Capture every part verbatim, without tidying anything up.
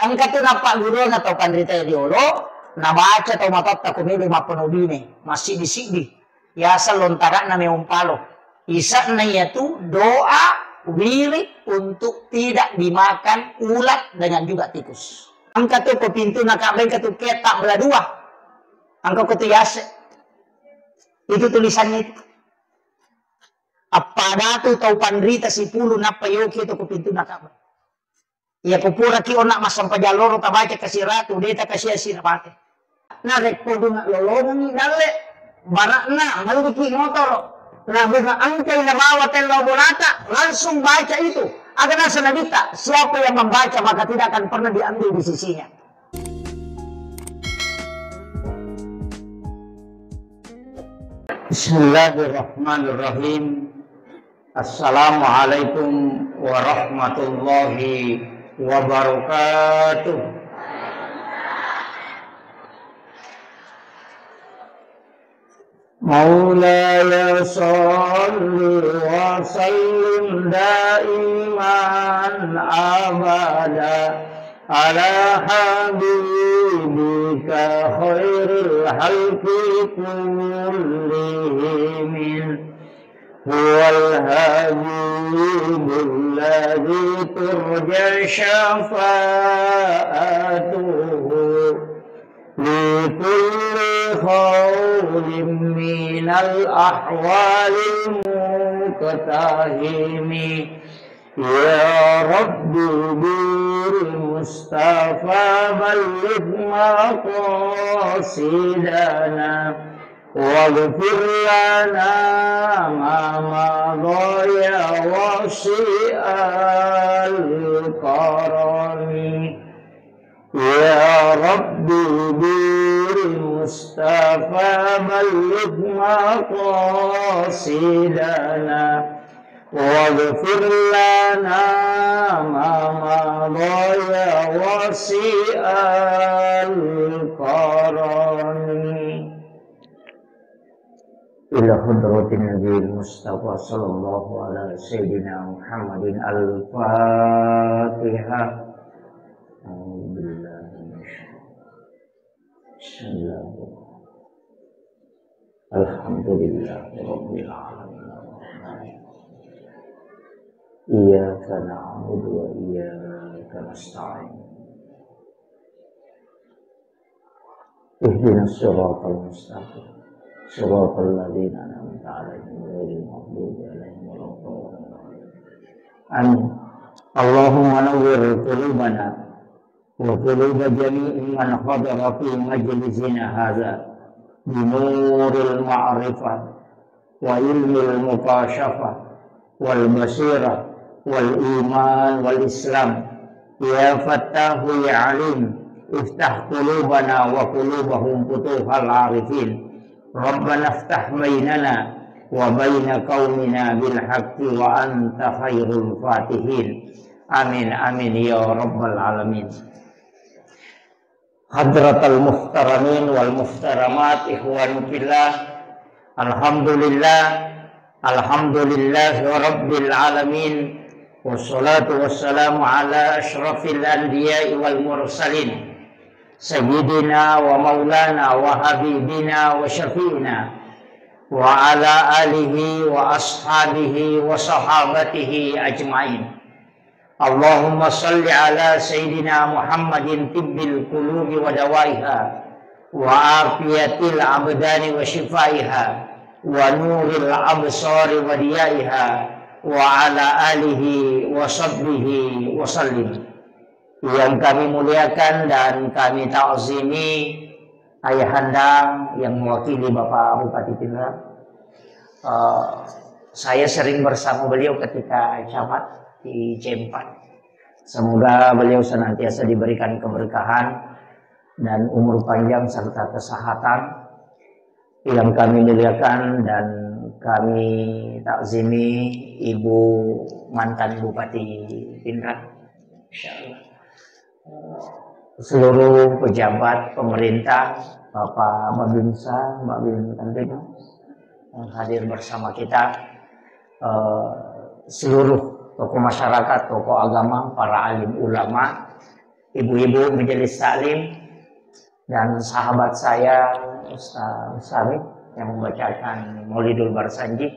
Engka tu nappagguruang tau panrita riolo, nabaca tau matoatta ko melo mappanobine, massiddi-siddi. Yaseng lontara'na meong palo. Ise'na iyatu doa wirid untuk tidak dimakan ulat dengan juga tikus. Engka tu ko pintuna Ka'bah, engka tu ketta bela dua. Engka ko tu yase. Itu tulisannya itu. Appada tu tau panrita sipulu nappa yoki tu ko pintuna Ka'bah. Iya, ko puraki onna massempajang loro tabaca kasi ratu, de takasia sira mate. Narekko dunga lolongengi dalle, bara'na melliki motoro. Nah, bunga engkai nabawa tellau bolata, langsung baca itu. Aga nasa Nabitta, siapa yang membaca maka tidak akan pernah diambil di sisinya. Bismillahirrahmanirrahim. Assalamualaikum warahmatullahi wabarakatuh. مولاي صل وسلم دائما أبدا على حبيبك خير الخلق كلهم. هو الحبيب الذي ترجى شفاعته لكل هول من الأهوال مقتحم. يا رب بالمصطفى بلغ مقاصدنا واغفر لنا ما مضى يا واسع الكرم. يا رب بالمصطفى بلغ مقاصدنا واغفر لنا ما مضى يا واسع الكرم. إلى حضرة النبي المصطفى صلى الله على سيدنا محمد الفاتحة. أعوذ بالله من الشيطان. بسم الله الرحمن الرحيم. الحمد لله رب العالمين. إياك نعبد وإياك نستعين. اهدنا الصراط المستقيم. صراط الذين أنعمت عليهم غير المغضوب عليهم ولا الضالين. آمين. اللهم نور قلوبنا وقلوب جميع من حضر في مجلسنا هذا بنور المعرفة وعلم المكاشفة والبصيرة والإيمان والإسلام. يا فتاح يا عليم، افتح قلوبنا وقلوبهم فتوح العارفين. ربنا افتح بيننا وبين قومنا بالحق وأنت خير الفاتحين. آمين، آمين يا رب العالمين. حضرة المحترمين والمحترمات، إخوان في الله، الحمد لله، الحمد لله رب العالمين، والصلاة والسلام على أشرف الأنبياء والمرسلين، سيدنا ومولانا وحبيبنا وشفيعنا وعلى آله وأصحابه وصحابته أجمعين. اللهم صل على سيدنا محمد طب القلوب ودوائها وعافية الأبدان وشفائها ونور الأبصار وضيائها وعلى آله وصحبه وسلم. Yang kami muliakan dan kami ta'zimi, Ayahanda yang mewakili Bapak Bupati Pinrang. Eh, saya sering bersama beliau ketika camat di C empat. Semoga beliau senantiasa diberikan keberkahan dan umur panjang serta kesehatan. Yang kami muliakan dan kami takzimi Ibu mantan Bupati Pinrang. Insyaallah. Seluruh pejabat pemerintah, Bapak Babinsa, Babin Kantin yang hadir bersama kita, eh, seluruh tokoh masyarakat, tokoh agama, para alim ulama, ibu-ibu majelis taklim, dan sahabat saya, Ustaz Sarif, yang membacakan Maulidul Barsanji.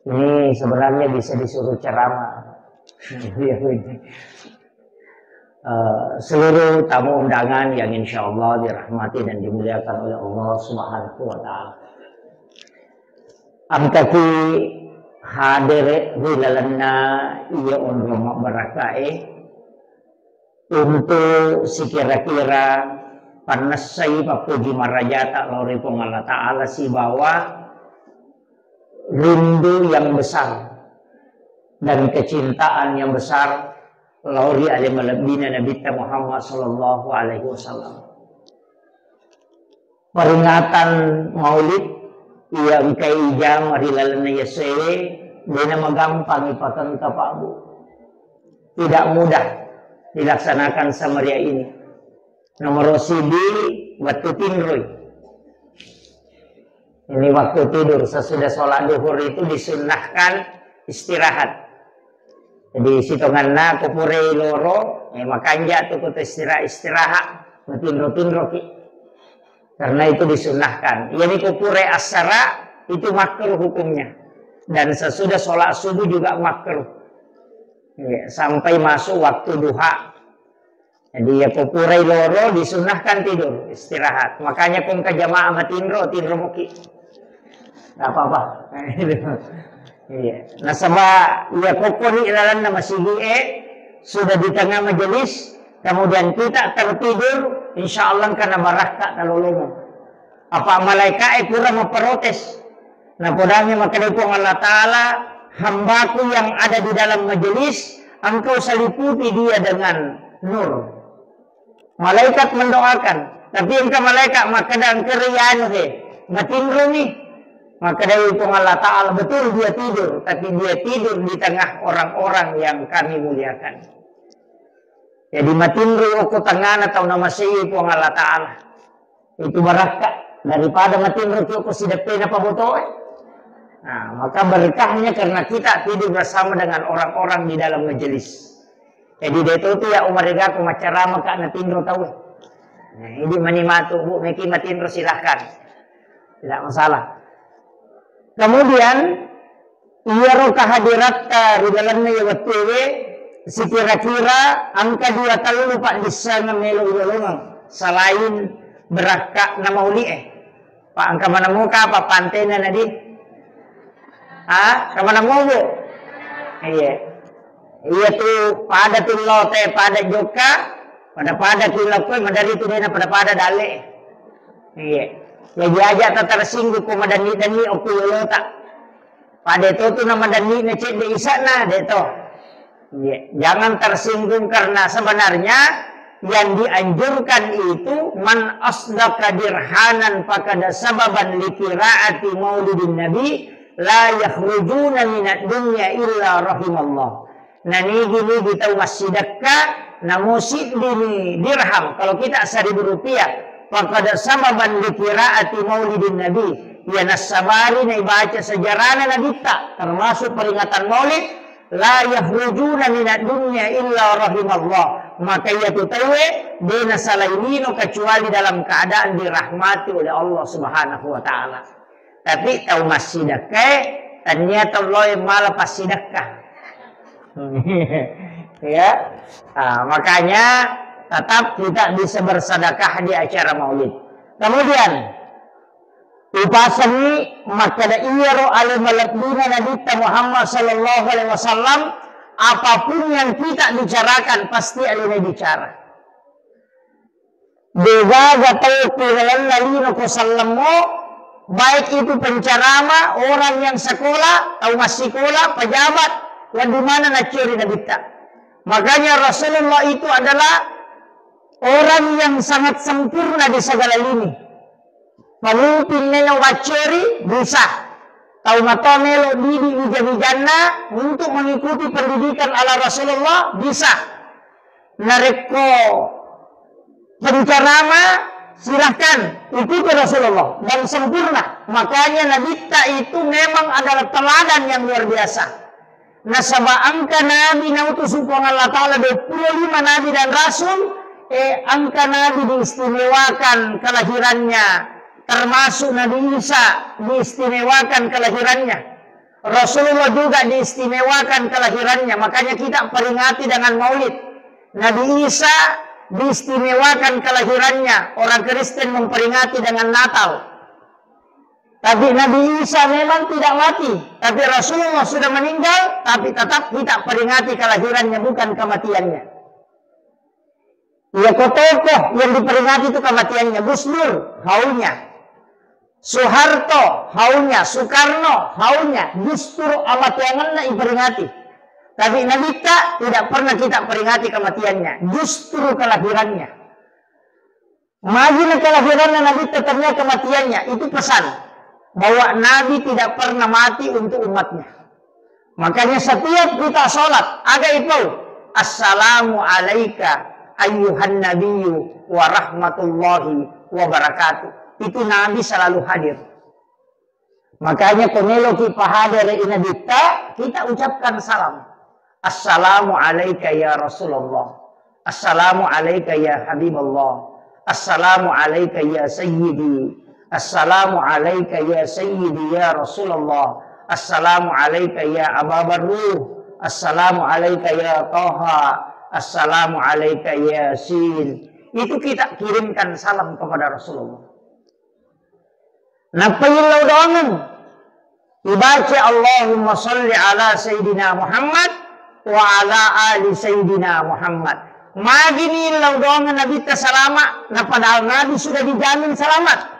Ini sebenarnya bisa disuruh ceramah. Eh, seluruh tamu undangan yang insya Allah dirahmati dan dimuliakan oleh Allah Subhanahu wa Ta'ala. Engkaki hadir ri lalenna iya onrong mabbarakkae untuk sikira-kira pannessai pappuji marajata lao ri Puang Allah Ta'ala sibawa rindu yang besar dan kecintaan yang besar lao ri ale malebbina Nabitta Muhammad sallallahu alaihi wasallam. Peringatan Maulid iya engkai ijama ri lalenna yasewe, dena magampang ipatengka, Pak Bu. Tidak mudah dilaksanakan semeriah ini. Nomor siji, waktu tinroi. Ini waktu tidur, sesudah sholat duhur itu disunnahkan istirahat. Jadi sitonganna ko pura loro, eh, makanja tu ko istirahat, istirahat, matinro-tinroki. Karena itu disunnahkan. Jadi ko pura asara itu makruh hukumnya. Dan sesudah sholat subuh juga makruh. Ya, sampai masuk waktu duha. Jadi ya ko purai loro disunnahkan tidur, istirahat. Makanya ko engka jamaah matinro, tinro muki. Nggak apa-apa. Iya. Nasaba iya ko koni lalanna masigi e sudah di tengah majelis, kemudian kita tertidur, insya Allah engka na barakka talolongeng. Apa malaika'e pura memprotes. Napodangi makkeda Puang Allah Ta'ala, "Hambaku yang ada di dalam majelis, engkau seliputi dia dengan nur." Malaikat mendoakan, tapi engka malaikat makkeda, "Engka ri anu he, matinromi." Makkeda Puang Allah Ta'ala, "Betul dia tidur, tapi dia tidur di tengah orang-orang yang kami muliakan." Jadi matinro okko tengana tau namasei Puang Allah Ta'ala. Itu barakka daripada matinro ki ko sideppena pabotoe. Nah, maka berkahnya karena kita tidur bersama dengan orang-orang di dalam majelis. Jadi de' tu ya Umar Ega ko macarama ka natinro tau. Nah, ini mani matu, Bu, meki matinro silahkan. Tidak masalah. Kemudian iyaro kahadiratta ri lalenna iya wettuewe, sikira-kira engka dua tellu paddissengeng melo ulolongeng selain berakka'na mauli'e. Pak, engka maneng muka apa pantena nadi? Ha? Engka maneng mubu? Iya. Iya tu pada tu lote, pada jokka, pada-pada tu lokkoe, madari tu dena pada-pada dalle. Iya. Jadi aja tak tersinggung ko madanni-danni okko lolota. Pada itu tu nama danni na cedde isana de to. Iya. Jangan tersinggung karena sebenarnya yang dianjurkan itu man asdaqa dirhanan fakada sababan likiraati maulidin nabi la yakhrujuna minad dunya illa rahimallah. Nanigi-nigi tau massidekka, namo siddini dirham, kalau kita seribu rupiah, faqad sababan li qiraati maulidin nabi, iya nassabari naibaca sejarahna nabitta, termasuk peringatan maulid, la yakhrujuna minad dunya illa rahimallah, maka iya tu tauwe de nasalai lino kecuali dalam keadaan dirahmati oleh Allah Subhanahu wa Ta'ala. Tapi tau massidekkae, tania tau loe mala passidekka. Ya. Ah, makanya tetap kita bisa bersedekah di acara maulid. Kemudian, upasangi makkeda iyaro ale malebbina Nabitta Muhammad sallallahu alaihi wasallam, apapun yang kita bicarakan pasti alena bicara. Degaga tau ki lalenna lino ko sellemmo, baik itu penceramah, orang yang sekolah, tau massikola, pejabat, wedding maneng nacciori nabitta. Makanya Rasulullah itu adalah orang yang sangat sempurna di segala lini. Pemimpin melo maccori bisa. Tau matoa melo didik wija-wijanna untuk mengikuti pendidikan ala Rasulullah bisa. Narekko penceramah, silahkan ikuti Rasulullah dan sempurna. Makanya Nabitta itu memang adalah teladan yang luar biasa. Nasaba engka nabi nautus Puang Allah Ta'ala dua puluh lima nabi dan rasul, Eh, engka nabi diistimewakan kelahirannya, termasuk Nabi Isa diistimewakan kelahirannya. Rasulullah juga diistimewakan kelahirannya, makanya kita peringati dengan maulid. Nabi Isa diistimewakan kelahirannya, orang Kristen memperingati dengan Natal. Tapi Nabi Isa memang tidak mati, tapi Rasulullah sudah meninggal, tapi tetap kita peringati kelahirannya, bukan kematiannya. Iya, ko tokoh yang diperingati itu kematiannya. Gus Dur, haulnya. Soeharto, haulnya. Soekarno, haulnya. Justru amateangenna diperingati. Tapi Nabitta tidak pernah kita peringati kematiannya, justru kelahirannya. Magi na kelahiranna Nabitta tennia kematiannya, itu pesan bahwa Nabi tidak pernah mati untuk umatnya. Makanya setiap kita sholat, aga ipau, "Assalamu alaika ayyuhan nabiyyu wa rahmatullahi wa barakatuh." Itu Nabi selalu hadir. Makanya ko meloki pahadere i Nabitta, kita ucapkan salam. "Assalamu alaika ya Rasulullah. Assalamu alaika ya Habiballah. Assalamu alaika ya Sayyidi. Assalamu alaika ya Sayyidi ya Rasulullah. Assalamu alaika ya Aba Barruh. Assalamu alaika ya Taha. Assalamu alaika ya Sin." Itu kita kirimkan salam kepada Rasulullah. Nappa illau doangeng, ibaca, "Allahumma salli ala Sayyidina Muhammad wa ala ali Sayyidina Muhammad." Magini illau doangeng Nabitta salama, na padahal Nabi sudah dijamin selamat.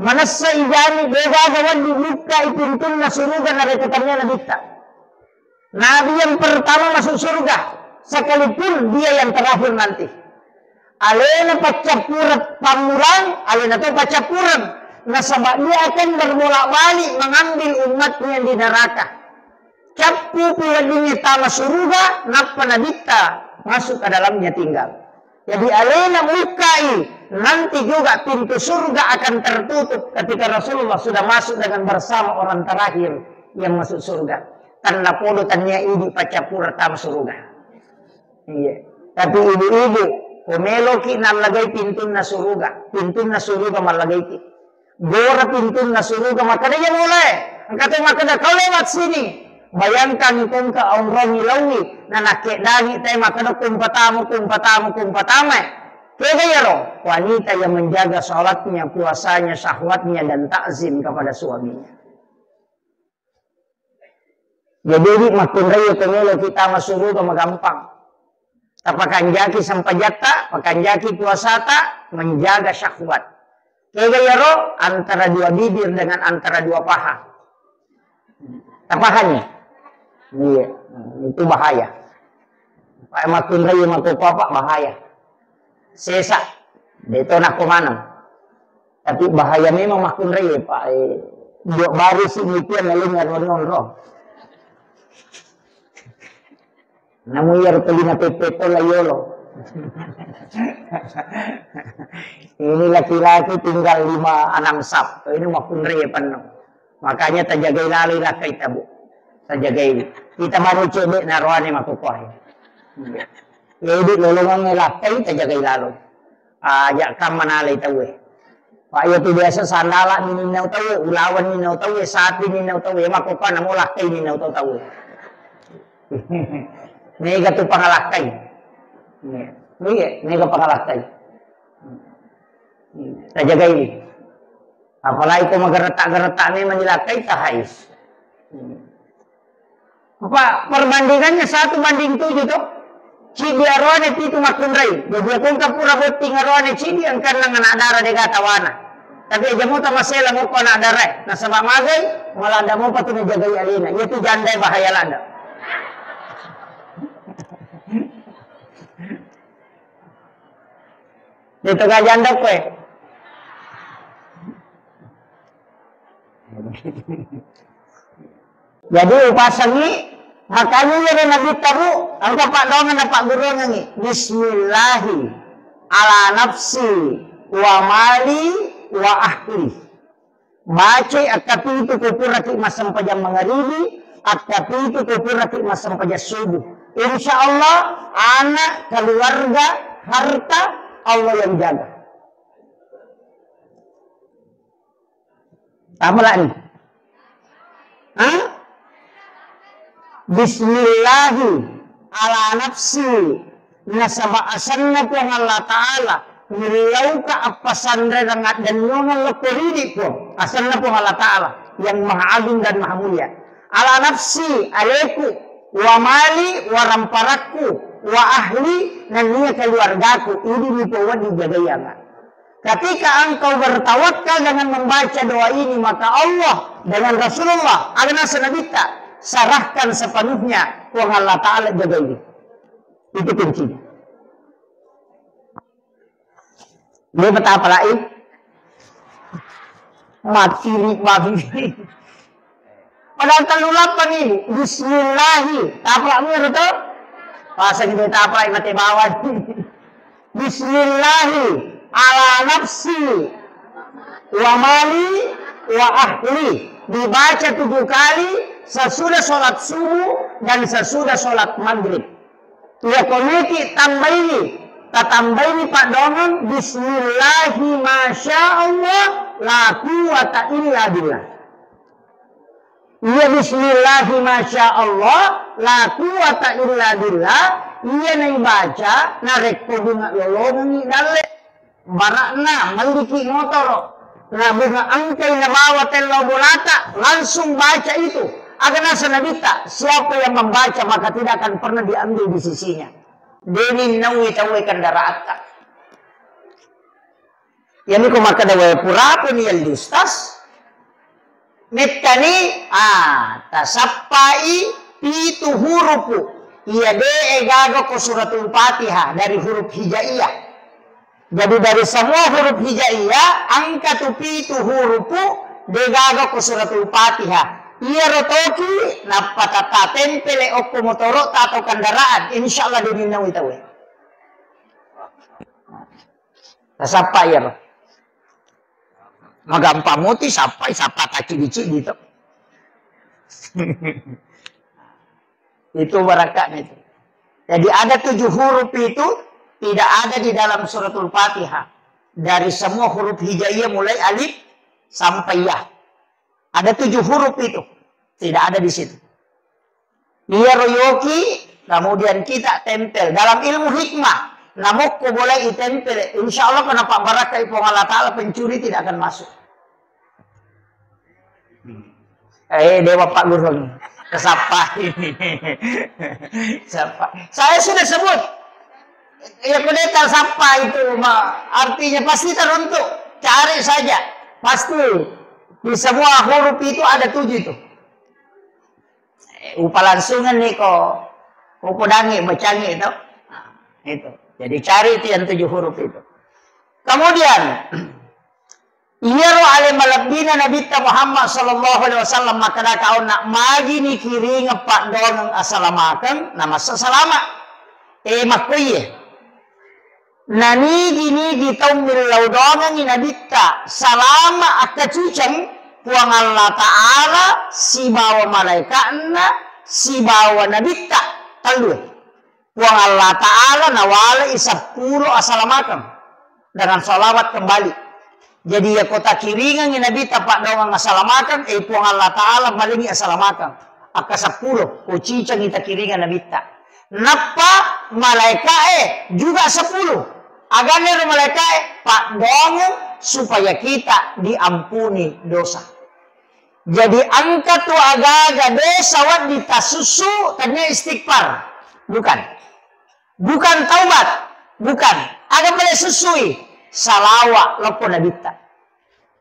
Manessa ijami, degaga wedding bukkai pintunna suruga narekko tennia Nabitta. Nabi yang pertama masuk surga, sekalipun dia yang terakhir nanti. Alena paccappureng pammurang, alena to paccappureng. Nasaba dia akan berbolak-balik mengambil umatnya di neraka. Cappu pi weddingnge tama suruga, nappa Nabitta masuk ke dalamnya tinggal. Jadi alena mukkai, nanti juga pintu surga akan tertutup ketika Rasulullah sudah masuk dengan bersama orang terakhir yang masuk surga. Tanna podo tennia idi paccappureng tama suruga. Iya. Tapi ibu-ibu, ko meloki nallagai pintunna suruga, pintunna suruga mallagaiki. Gora pintunna suruga, makkeda, "Iya mulae." Engka to makkeda, "Kau lewat sini." Bayangkan ko engka onrongi laowi, na nakkeddangi te makkeda, "Kumpatamu, kumpatamu, kumpatama." Kega iyaro? Wanita yang menjaga sholatnya, puasanya, syahwatnya, dan takzim kepada suaminya. Jadi, idi makkunrai ko meloki tama suruga magampang. Tapakanjaki sempajatta, pakanjaki puasata, menjaga syahwat. Kega iyaro? Antara dua bibir dengan antara dua paha. Tapahani? Iya, itu bahaya. Pak makkunrai mako papa bahaya. Sesa, de to nakko maneng. Tapi bahaya memang makkunrai, Pak. Eh, dua baris ini pia meleng rononro. Namu iya tolina pepe to la yolo. Ini laki-laki tinggal lima enam sap. Ini makkunrai penuh. Makanya tajagai laloi lakkaita, Bu. Tajagai. Kita baru cedde naroane makukuai. Jadi lolongangnge lakkai tajagai laloi. Aja kamma nalai tauwe. Pak, iya tu biasa sandala ni ninnau tauwe, ulawan ninnau tauwe, sapi ninnau tauwe, makkokana mo lakkai ninnau tau tauwe. Mega tu pangalakkai. Iya, mega pangalakkai. Tajagai. Apalagi ko mageretak-geretak memang dilakkai, tahais. Apa perbandingannya satu banding tujuh to? Cidi aroane pitu makkunrai. Jadi aku engka pura botting aroane cidi, engka nang anak dara dega tawana. Tapi aja mo tamasela moko anak dara. Nasaba magai, malah nda mo patu najagai alena. Iya tu janda bahaya lada. Itu gak janda kue. Jadi upasangi, makanya iya deh Nabi tabu, engka paddoangeng na pagguruangengi. Bismillahi ala nafsi wa mali wa ahli. Bacai akkapitu ko puraki massempajang mangaribi, akkapitu ko puraki massempajang subuh. Insya Allah, anak, keluarga, Harta Allah yang jaga. Tamalani. Hah? Bismillahi ala nafsi, nasaba asenna Puang Allah Ta'ala, millauka appasanrerang addennuangeng lokko ridi, Puang. Asenna Puang Allah Ta'ala yang Maha Agung dan Maha Mulia. Ala nafsi, aleku, wa mali, wa ramparakku, wa ahli, nennia keluargaku, idi nipowedding jagaianga. Ketika engkau bertawakal dengan membaca doa ini, maka Allah dengan Rasulullah, aga naseng Nabitta, serahkan sepenuhnya, Puang Allah Ta'ala jagai. Itu kuncinya. Dia betapa lain. Mati ni babi. Padahal tellu lappa ni, bismillahi. Tapalak muro to? Pasang dia tapalak mate bawang. Bismillahi ala nafsi wa mali wa ahli. Dibaca tujuh kali sesudah sholat subuh dan sesudah sholat maghrib. Iya koneki tambaini, tatambaini paddoangeng, bismillahi masya Allah la quwwata illa billah. Iya bismillahi masya Allah la quwwata illa billah, iya naibaca narekko bunga lolongengi dalle. Bara'na melliki motoro, na bunga engkai nabawa tellau bolata, langsung baca itu. Aga naseng Nabitta, siapa yang membaca maka tidak akan pernah diambil di sisinya. Deni nawi tauwe kendaraatta. Yani ko makkeda wae purapuni ya Ustaz. Mettani, ah, tasappai pitu hurupu. Iya de'e gaga ko suratul Fatihah dari huruf hijaiyah. Jadi dari semua huruf hijaiyah, engka tu pitu hurupu degaga ko suratul Fatihah. Iyaro toki nappa tata tempele okko motoro'ta atau kendaraan, insya Allah deninnauwi tauwe. Tasappa iyaro. Magampang moti sappai, sappa taccidi-cidi to. Itu barakatnya itu. Jadi ada tujuh huruf itu tidak ada di dalam suratul Fatihah. Dari semua huruf hijaiyah mulai alif sampai ya. Ada tujuh huruf itu. Tidak ada di situ. Iyaro yoki, kemudian kita tempel. Dalam ilmu hikmah, namokko boleh itempel. Insya Allah, kenapa barakai Puang Allah Ta'ala, pencuri tidak akan masuk. Eh, dewa Pak Guru. Kesapa ini? Siapa? Saya sudah sebut. Ya, kudeta sapa itu, ma-, artinya pasti teruntuk. Cari saja. Pasti. Di semua huruf itu ada tujuh itu. Eh, upa langsungan nih kok. Upodangi, bacangi itu. Nah, itu. Jadi cari itu yang tujuh huruf itu. Kemudian, iyaro ale malebbina Nabitta Muhammad sallallahu alaihi wasallam makkeda kaonna, magini kiringeng paddoangeng asalamakeng, namassa salama. Eh, makkoiye. Nanigi-nigi tau millau doangengi Nabitta, salama akkaciceng Puang Allah Ta'ala sibawa malaika'na sibawa Nabitta, tellue. Puang Allah Ta'ala nawalai seppulo asalamakeng dengan salawat kembali. Jadi, iya ko takiringengi Nabitta paddoangeng asalamakeng, eh, Puang Allah Ta'ala malingi asalamakeng. Akka seppulo, ko cicengi takiringeng Nabitta. Nappa malaika'e juga seppulo. Agannaro malaika'e? Paddoangeng supaya kita diampuni dosa. Jadi, engka tu agaga dosa wedding tasussu, tennia istighfar. Bukan. Bukan taubat. Bukan. Aga pale sussui? Salawa lokko Nabitta.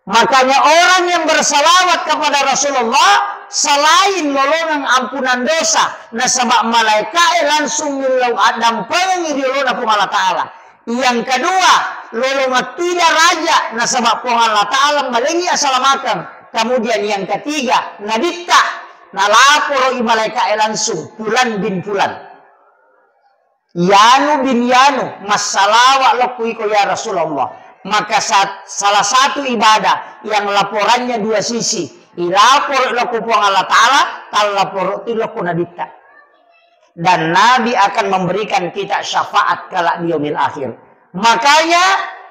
Makanya orang yang bersalawat kepada Rasulullah selain lolongeng ampunan dosa, nasaba malaika'e langsung millau addampengengi ri olona Puang Allah Ta'ala. Yang kedua, lolongeng tu daraja, nasaba Puang Allah Ta'ala malengi asalamakeng. Kemudian yang ketiga, Nabitta, nalaporo'i malaika'e langsung, Fulan bin Fulan. Yanu bin Yanu, massalawa lokku iko ya Rasulullah. Maka sa-, salah satu ibadah yang laporannya dua sisi. Ilaporo lokku Puang Allah Ta'ala, tallaporo tu lokku Nabitta. Dan Nabi akan memberikan kita syafaat kelak di yaumil akhir. Makanya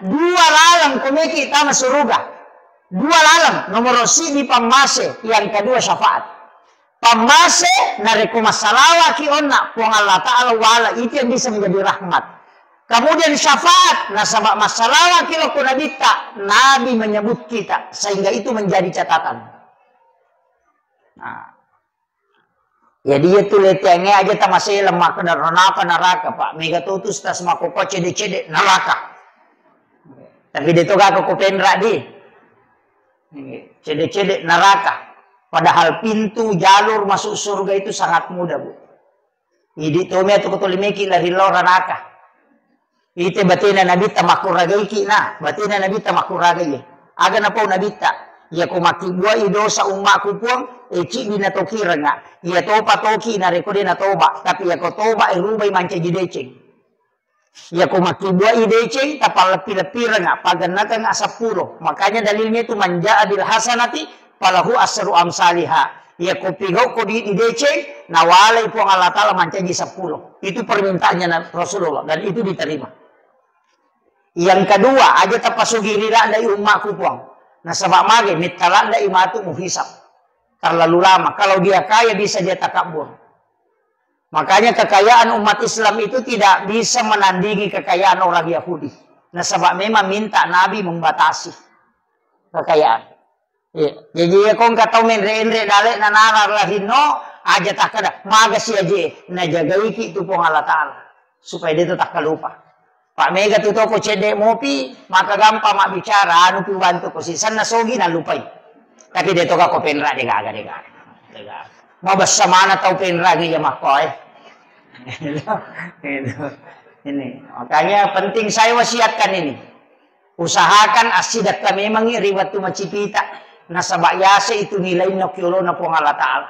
dua laleng komeki tama suruga. Dua laleng, nomor siji pammase, yang kedua syafaat. Pammase, narekko massalawaki onna, Puang Allah Ta'ala wala, itu yang bisa menjadi rahmat. Kemudian syafaat, nasaba massalawaki lo ko Nabitta, Nabi menyebut kita, sehingga itu menjadi catatan. Nah. Jadi iya tu leteangnge aja tamaseleng makkeda neraka, neraka, Pak. Mega to tu stas makkokkoe cede-cede neraka. Tapi de to gako ko penra di. Cede-cede neraka. Padahal pintu jalur masuk surga itu sangat mudah, Bu. Idi tomi atu ko tolimeki lari lao ranaka. Ite batena Nabitta makkuragaiki na, batena Nabitta makkuragai. Aga napau Nabitta, iya ko makkibbuai dosa ummaku Puang, e ciddi natokirenga. Iya topa toki narekko de natoba, tapi iya ko toba e rubai mancaji deceng. Iya ko makkibbuai deceng, tapalleppi-leppirenga, pagennakenga seppulo. Makanya dalilnya itu man jaa bil hasanati falahu asru amsaliha. Iya ko pigau ko di, di deceng, nawalai Puang Allah Ta'ala mancaji seppulo. Itu permintaannya Na-, Rasulullah dan itu diterima. Yang kedua, aja tapasugi ri ladde ummaku Puang. Nasaba mage, mitta ladde matu muhisab. Terlalu lama. Kalau dia kaya bisa dia takabur. Makanya kekayaan umat Islam itu tidak bisa menandingi kekayaan orang Yahudi. Nasaba memang minta Nabi membatasi kekayaan. Iya. Jadi iya ko engka tau menre-enre dale nanara lahinno, aja takkeda, magasi aje, najagaiki tu Puang Allah Ta'ala. Supaya dia tu takkalupa. Pak mega tu toko cedde mopi, maka gampang mabbicara, anu pi bantu ko sisenna sogi nalupai. Tapi de to gako penra de gaga, de gaga. De gaga. Mabessa mana tau penra iya makko eh. Gitu. Ini. Makanya penting saya wasiatkan ini. Usahakan assidekka memangngi ri wettu macipita, nasaba yase itu nilainna ki olona Puang Allah Ta'ala.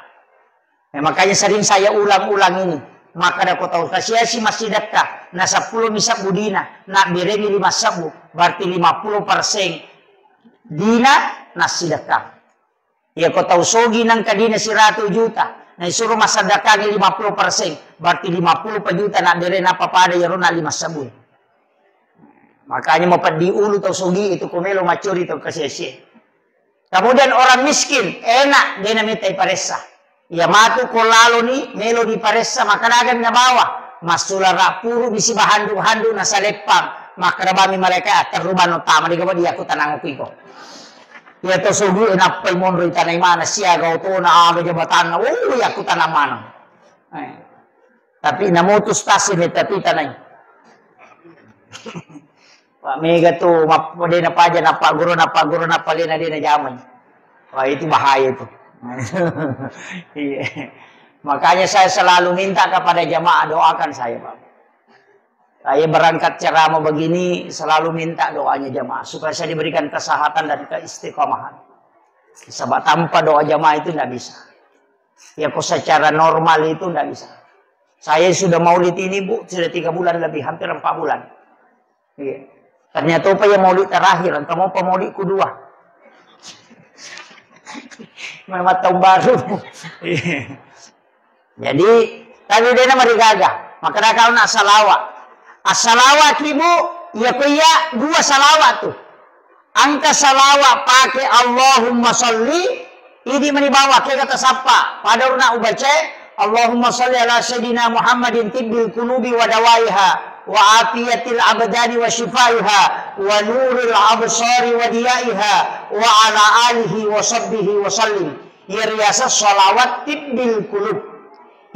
Eh, makanya sering saya ulang-ulang ini. Makkeda ko tau kasiasi massidekka, na seppulo mi sebbu dina, na beremi lima sebbu, berarti lima puluh persen dina nassidekka. Iya ko tau sogi nangka dina siratu juta, na isuro massadekkangi lima puluh persen, berarti lima puluh pa juta na bere napa pada iyaro na lima sebbu. Makanya mau peddi ulu tau sogi itu ko melo macuri tau kasiasi. Kemudian orang miskin, enak, de nametta iparessa. Iya matu ko laloni, melo diparessa, makkeda aga nabawa. Massulara puru bisi bahandu-handu nasaleppang. Makkeda bami malaika, "Atterru bano tama, de gawa diaku tanang ku iko." Iya to sogi e nappai monro itanai mana, siaga otona, aga jabatanna, oh, iyaku tanang mana. Eh. Tapi namutus tasi metta tu itanai. Pak mega tu, map-, de napaja, napagguru, napagguru, napalena de najamai. Wah, itu bahaya itu. Iya. Makanya saya selalu minta kepada jamaah doakan saya, Pak. Saya berangkat ceramah begini, selalu minta doanya jamaah supaya saya diberikan kesehatan dan keistiqomahan. Sebab tanpa doa jamaah itu ndak bisa. Ya, kok secara normal itu ndak bisa. Saya sudah maulid ini, Bu, sudah tiga bulan lebih, hampir empat bulan. Iya. Ternyata apa ya maulid terakhir, engka mopa maulid kedua. Memang tahun baru. Iya. Jadi, tapi de namarigaga. Makkeda kau nak salawa. Assalawa ki, Bu, iya ko iya dua salawa tu. Engka salawa pake Allahumma salli, idi mani bawa ke kata sappa. Pada urna ubace, Allahumma salli ala Sayyidina Muhammadin tibbil qulubi wa dawaiha, wa afiyatil abdani wa shifaiha, wa nuril absari wa diyaiha, wa ala alihi wa sahbihi wa sallim. Iya riaseng sholawat tibbil qulub.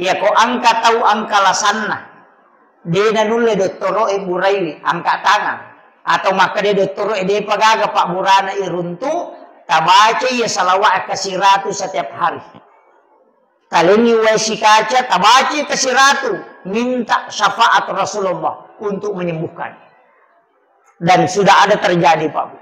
Iya ko engka tau engka lasanna. De nanulle dottoro'e buraiwi, angka tangan. Atau makkeda dottoro'e depa gaga pabburana iruntu, tabaca iya salawat kasiratu setiap hari. Talenni wae sikaca, tabaca kasiratu, minta syafaat Rasulullah untuk menyembuhkan. Dan sudah ada terjadi, Pak Bu.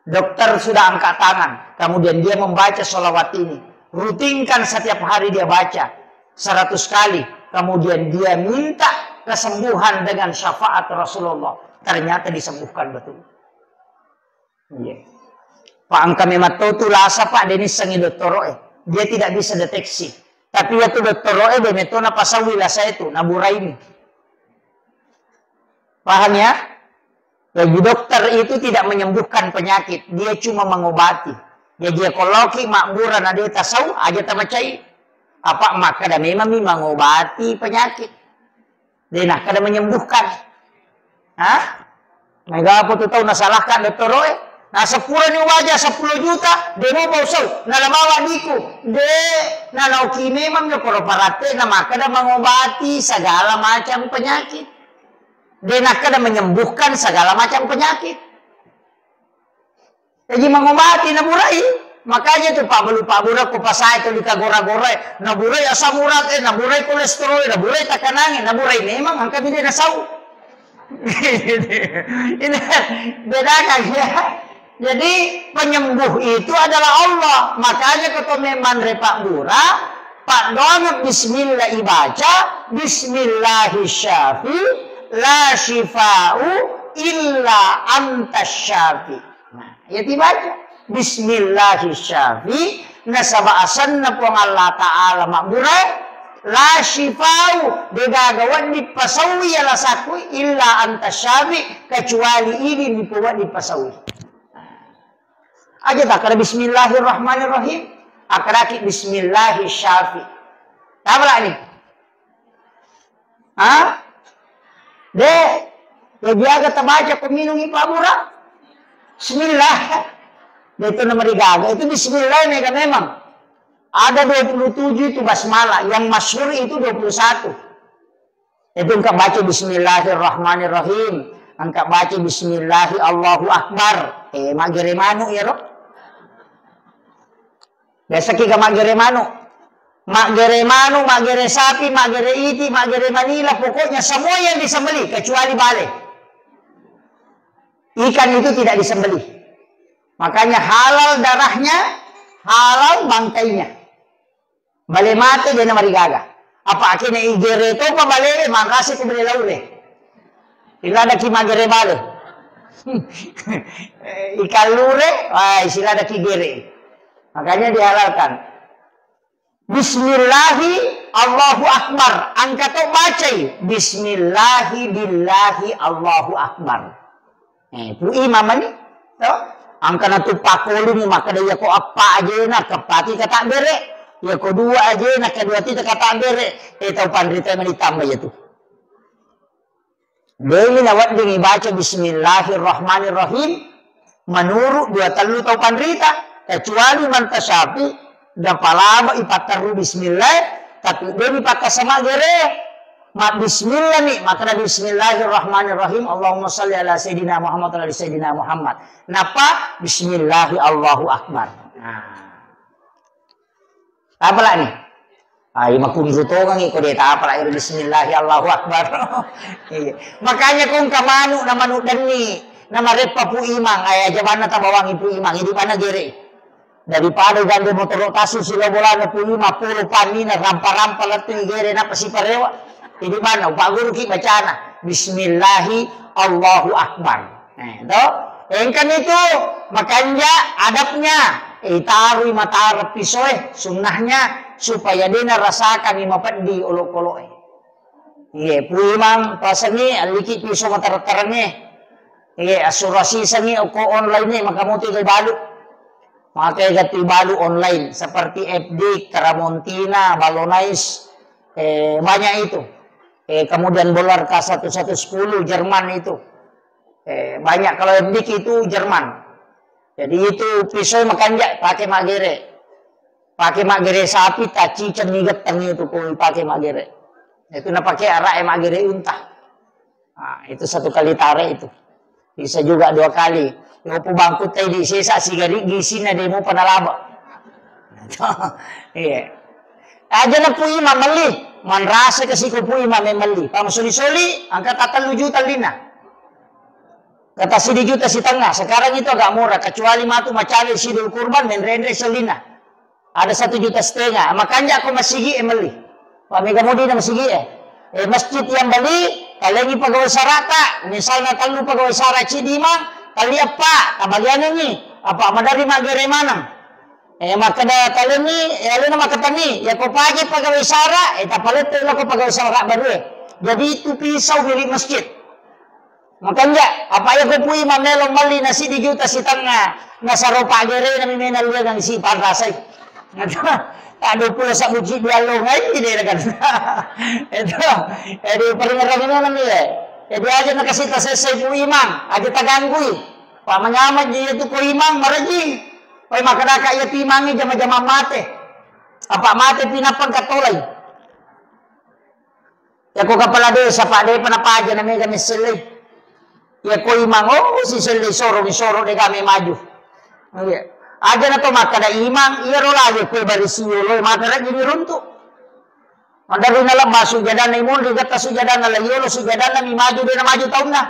Dokter sudah angkat tangan, kemudian dia membaca sholawat ini. Rutinkan setiap hari dia baca seratus kali, kemudian dia minta kesembuhan dengan syafaat Rasulullah. Ternyata disembuhkan betul. Iya. Pak, engka memang tau tu lasa, Pak, de nissengi dottoro'e. Dia tidak bisa deteksi. Tapi iyatu dottoro'e de' metto napasaui lasa itu, naburaini. Paham ya? Jadi dokter itu tidak menyembuhkan penyakit, dia cuma mengobati. Jadi ya kalau ki mabbura na de' tasau, aja tamacai. Apa makkeda memang mi mengobati penyakit. De' nakkeda menyembuhkan. Hah? Maega apa tu tau nasalahkan dottoro'e? Nah, seppulo ni waja seppulo juta, de' mo bau sau. Nalamawa diku. De', nanaoki memang na koro paratte na makkeda mengobati segala macam penyakit. De' nakkeda menyembuhkan segala macam penyakit. Jaji mangobati naburai. Makanya tu pabbalu pabbura ko pasae tu dikagora-gorai. Naburai asam urat, eh, naburai kolesterol, naburai tekanangnge, naburai memang angka bide nasau. Ini bedakan ya. Jadi penyembuh itu adalah Allah. Makanya keto memang repak bura, pak doang bismillah ibaca, bismillahi syafi, la syifa'u illa anta syafi. Nah, iya tibaca. Bismillahi syafi, nasaba asenna Puang Allah Ta'ala mabbura, la syifau, degaga wedding pasaui alasakku, illa anta syafi, kecuali idi nipo wedding pasaui. Aja takkada bismillahirrahmanirrahim, akkadaki bismillahi syafi. Tabrak nih. Ha? De, ya biaga tabaca ko minungi pabbura. Bismillah. De itu namarigaga. Itu bismillah mega memang. Ada dua puluh tujuh itu basmalah. Yang masyhur itu dua puluh satu. Itu engka baca bismillahirrahmanirrahim. Engka baca bismillahi Allahu Akbar. Eh, maggere manu ya, Ro? Biasa ki ga maggere manu. Maggere manu, maggere sapi, maggere iti, maggere manila, pokoknya semua yang disembelih kecuali bale. Ikan itu tidak disembelih. Makanya halal darahnya, halal bangkainya. Bale mate de namarigaga. Apa akene igere topa bale, manrasi ku bale laure. Iladaki maggere bale. Ikan lure, wah, isiladaki gere. Makanya dihalalkan. Bismillahi Allahu Akbar. Engka to bacai. Bismillahi billahi Allahu Akbar. Eh, Pu Imam mani, to? Engka na tu pakkolini makkeda, iya ko eppa ajena, keppati kata bere. Iya ko dua ajena, kedua tita kata bere. Eh, tau panrita mani tambah ya tu. Demi nawedding ibaca bismillahirrahmanirrahim menurut dua tellu tau panrita, kecuali manta syafi, napalama ipatterru bismillah, tapi demi pakkasama gere, ma bismillah ni, maka bismillahirrahmanirrahim, Allahumma salli ala sayyidina Muhammad wa ala sayyidina Muhammad. Napa bismillahi Allahu akbar. Nah. Tapalani. Ai makunru tongangi ko de tapala ero bismillahi Allahu akbar. Iya. Makanya ko engka manu na manu denni na mareppa Pu Imang, ai aja banna tabawangi Pu Imang, idi banna gere. Daripada gande motoro tasu silo bolana Pu Imang polo panina rampa-rampa lettu gere nappa siparewa. Idi banna upaguru ki bacana bismillahi Allahu akbar. Eh, to? Engkani tu makanja adabnya, eh, itarui matara pisoe, sunnahnya, supaya dena rasakan mapeddi olokoloe. Iye, Pu Imang pasengi, alliki piso matara-tarangnge. Iye, asurasi sengi okko online ni, maka mutu ibalu. Maka gatti balu online, seperti F D, Karamontina, Balonais, eh, banyak itu. Eh, kemudian Bolar K satu satu sepuluh, Jerman itu. Eh, banyak kalau F D itu Jerman. Jadi itu pisau makanja pakai maggere. Pakai maggere sapi, tacicengi getteng itu ko pakai maggere. Itu na pakai arak maggere unta. Nah, itu satu kali tarik itu. Bisa juga dua kali. Yopu bangku tadi sesa sigari gisina demo panalaba. Iya. Aja na Pu Imang melli, manrasa ke siko Pu Imang melli. Pang soli-soli, angka tatellu juta lina. Kata sidi juta setengah, sekarang itu agak murah, kecuali matu macawe sidul kurban, menrenre selina. Ada satu juta setengah, makanya aku masigi e melli. Pak Mega Mudi na masigi e. Eh, masjid yang beli, talengi pegawai sarata, misalnya tellu pegawai sara cidi mang, tali apa, tabagianengi, apa madari magere manang. Eh, makkeda talenni, eh, alena makkatenni, ya ko paja pegawai sara, eh, tapalette lako pegawai sara baru, eh. Jadi itu pisau milik masjid. Makanja, apa ya ko pui mamelo melli nasi di juta sitengnga, nasaro pagere na mimena liangang si parasai. Aduh, pulo sabbu ji diallo ngai de kan. Itu, jadi peringeran ini nami ya. Jadi aja nakasih tasesai pui mang, aja taganggui. Pak manyameng je itu ko imang maraji. Pai makkedaka iya tu imangnge jama-jama mate. Apa mate pinappa engka tolai. Ya ko kepala desa, Pak, depa napaja na mega messellei. Ya ko imang, oh, si sellei soro, mi soro de kami maju. Iya. Aja na to makkeda imang, iya ro lagi kue barisi yolo, maka rajin diruntu. Maderri nalebba sujadanna imunri, getta sujadanna la yolo, sujadanna mi maju, de na maju taunna.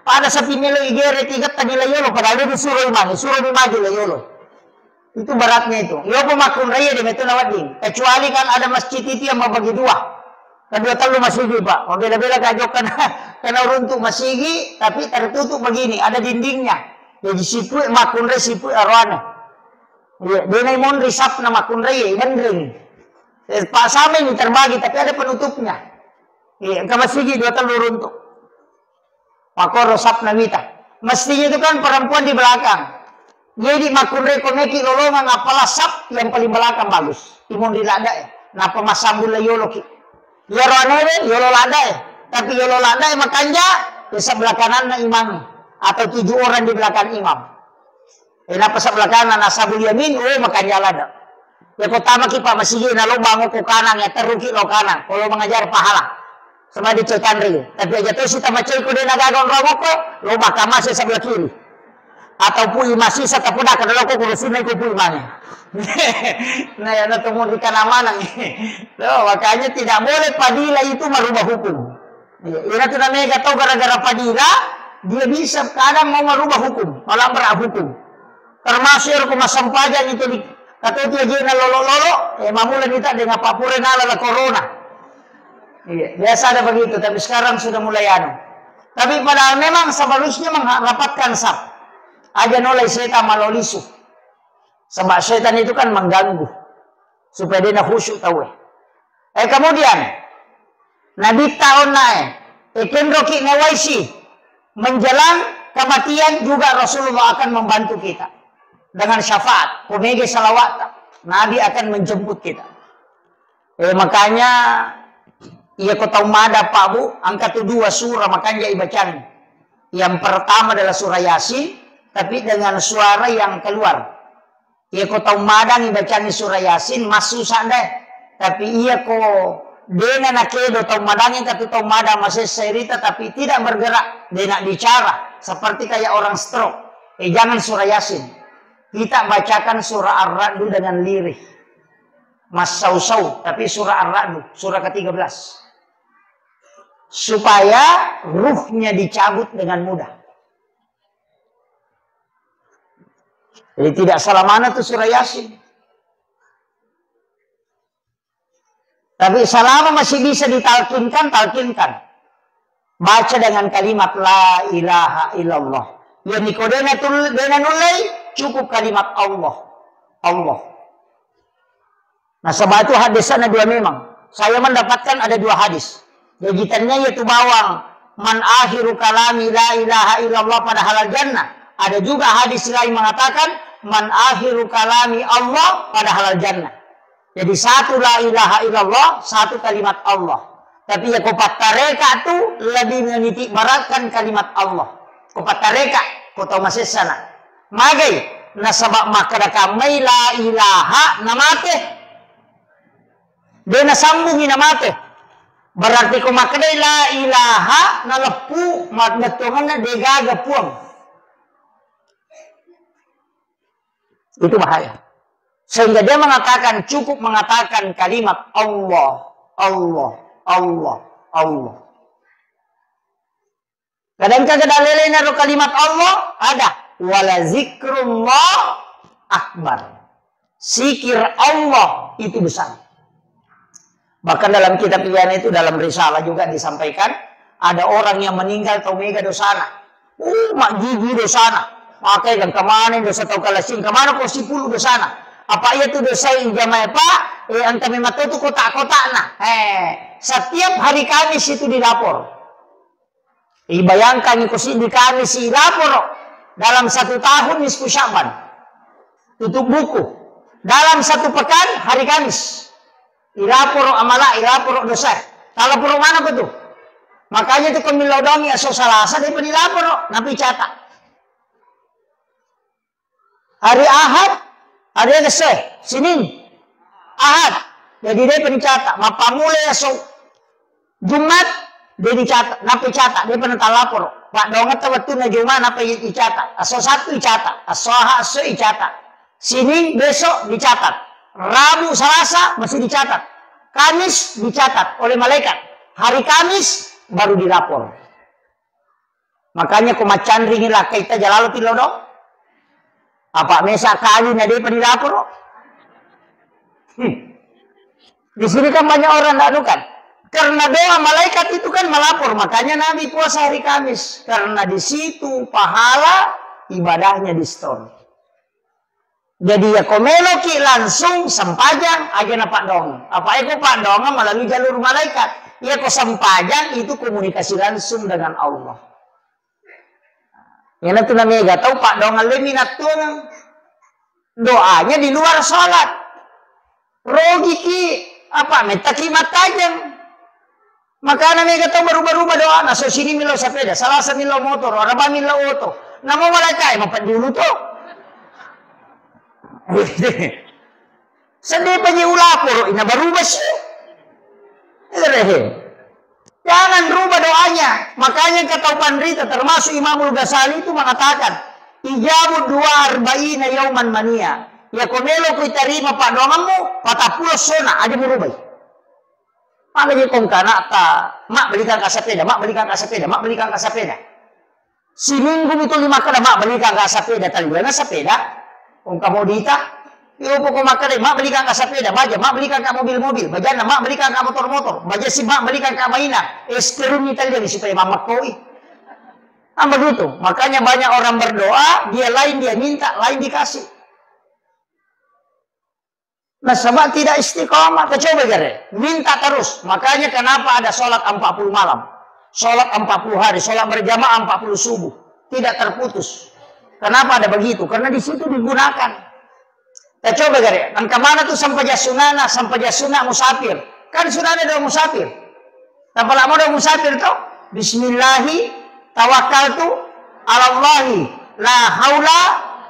Pada sapi melo igere ti getta di la yolo, padahal dia disuruh imang, suruh mi maju la yolo. Itu beratnya itu. Iyo, pemakkunraiye de metu nawedding. Kecuali kan ada masjid itu yang membagi dua. Kedua tellu masigi, Pak. Mabela-bela ka jokka na, kena runtuk masigi, tapi tertutup begini, ada dindingnya. Jadi sipue makkunrai, sipue aroane. Iya, de na imonri sapna makkunrai, ibenreng. Eh, Pak, sama ini terbagi, tapi ada penutupnya. Iya, ke masigi dua tellu runtuk. Makoro sapna wita. Mestinya itu kan perempuan di belakang. Jadi makkunrai ko meki lolongang, apalah sap yang paling belakang bagus. Imonri ladda e. Napa massambung la yolo ki. Yolo anewe, yolo ladda e. Tapi yolo ladda e makanja, ya sebelah kananna imam. Atau tujuh orang di belakang imam. Eh, napa sebelah kanan, ashabul yamin, oh, makanja ladda. Ya ko tamaki, Pak, masigi na lo bango ko kanang, ya terruki lo kanang. Kalau mengajar pahala. Sama di cetanri. Tapi aja tu si tamacai ko de na gaga onrong ko, lo bakka mase sebelah kiri. Atau pui masih satapu daka dolo ko kurusunna ko pui mane. Nah, ya na temu di kana manang. Loh, makanya tidak boleh padila itu merubah hukum. Iya, ina tu namanya tau gara-gara padila, dia bisa kadang mau merubah hukum, melabrak hukum. Termasuk ero ko massempajang itu di, kata itu aja na lolo-lolo, eh, mamula nita dengan papure nala la corona. Iya, biasa ada begitu, tapi sekarang sudah mulai anu. Tapi padahal memang seharusnya mengharapkan saf. Aja nolai setan malolisu. Sebab setan itu kan mengganggu. Supaya dia na khusyuk tahu, eh. Eh, kemudian, Nabitta onna e, e kenroki nawaisi, menjelang kematian juga Rasulullah akan membantu kita dengan syafaat. Ko mega salawatta, Nabi akan menjemput kita. Eh, makanya, iya ko tau mada, Pak, Bu, angka tu dua surah makanja ibacang. Yang pertama adalah surah Yasin, tapi dengan suara yang keluar. Iya ko tau madangi bacangi surah Yasin, massusa deh. Tapi iya ko dena nakedo tau madangi, tapi tau madang masessa rita, tapi tidak bergerak, dena bicara, seperti kayak orang stroke. Eh, jangan surah Yasin. Kita bacakan surah Ar-Ra'du dengan lirih. Massau-sau, tapi surah Ar-Ra'du, surah ketiga belas. Supaya ruhnya dicabut dengan mudah. Jadi tidak salah mana tu surah Yasin. Tapi selama masih bisa ditalkinkan, talkinkan. Baca dengan kalimat la ilaha illallah. Ya niko dena tul-, dena nullei, cukup kalimat Allah. Allah. Nasaba itu hadisnya dua memang. Saya mendapatkan ada dua hadis. Jadi tanya yaitu bawang, "Man akhiru kalami la ilaha illallah pada halal jannah." Ada juga hadis lain mengatakan, "Man akhiru kalami Allah pada halal jannah." Jadi satu la ilaha illallah, satu kalimat Allah. Tapi ya ko pattareka tu lebih meniti beratkan kalimat Allah. Ko pattareka, ko tau masessana. Magai, nasaba makkeda kammai la ilaha namate. De nasambungi namate. Berarti ko makkedai la ilaha naleppu, ma-, bettuanganna degaga puang. Itu bahaya. Sehingga dia mengatakan, cukup mengatakan kalimat Allah, Allah, Allah, Allah. Kadang kagak dalilnya ro kalimat Allah, ada. Wala zikrullah akbar. Zikir Allah itu besar. Bahkan dalam kitab Ihya itu, dalam risalah juga disampaikan, ada orang yang meninggal tau mega dosana. Uh, mak gigi dosana. Makai kan kemana dosa tau kalasing, kemana kau sipulu dosana. Apa iya tu dosai jamaah, Pak? Eh, engka memang tu kotak-kotakna. Eh, setiap hari Kamis itu dilapor. Ibayangkan iko siddi Kamis ilaporo dalam satu tahun nisfu Sya'ban. Tutup buku. Dalam satu pekan hari Kamis. Ilaporo amala, ilaporo dosa. Talaporo mana ko tu? Makanya tu kami lodongi aso Salasa dia pernah laporo, napi catat. Hari Ahad, hari Senin, Ahad. Jadi dia pernah catat. Mappamula aso Jumat, dia dicatat, napi catat, dia pernah talaporo. Pak dongeng tawattu na Jumat, napi dicatat. Aso Sabtu dicatat, aso Ahad, aso dicatat. Sining besok dicatat. Rabu, Salasa masih dicatat. Kamis dicatat oleh malaikat. Hari Kamis baru dilapor. Makanya ko maccanringi lakkaita jalalo tilodong. Apa mesa kali na depa dilaporo. Hmm. Di sini kan banyak orang tidak anu kan. Karena doa malaikat itu kan melapor, makanya Nabi puasa hari Kamis. Karena di situ pahala ibadahnya di store. Jadi ya ko meloki langsung sempajang aja na paddoangeng. Apa eko paddoangeng melalui jalur malaikat. Ya ko sempajang itu komunikasi langsung dengan Allah. Iyana tu namega tau paddoangeng le minattuangeng. Doanya di luar salat. Rogiki apa mettaki mattajeng. Makana mega tau baruba-ruba doana, so sini millau sepeda, Salasa millau motor, Araba millau oto. Namo malaikat mapedulu to. Sedih paji ulaporo ina baruba si. Erehe. Jangan rubah doanya. Makanya kata panrita termasuk Imamul Ghazali itu mengatakan, "Ijabu dua arba'ina yauman mania." Ya ko melo ku tarima paddoangemmu, patappulo sona aja murubai. Maka je kong kanata, mak belikan ka sepeda, mak belikan ka sepeda, mak belikan ka sepeda. Siminggu mi tuli makkeda, "Mak, belikan ka sepeda." Taliwena sepeda. Engka modita. Iyo poko makkeda, "Mak, belikan ka sepeda." Baja, "Mak, belikan ka mobil-mobil." Bajanna, "Mak, belikan ka motor-motor." Baja si, "Mak, belikan ka maina." Es krim ni taliwena supaya mamakkoi. Kan begitu. Makanya banyak orang berdoa, dia lain dia minta, lain dikasih. Nasaba tidak istiqomah, coba gare, minta terus. Makanya kenapa ada sholat empat puluh malam, sholat empat puluh hari, sholat berjamaah empat puluh subuh, tidak terputus. Kenapa ada begitu? Karena di situ digunakan. Kita coba gare, engka mana tu sempajang sunana, sempajang sunat musafir. Kan sudah ada doa musafir. Tapalak modo musafir to? Bismillahi tawakkaltu alallahi la haula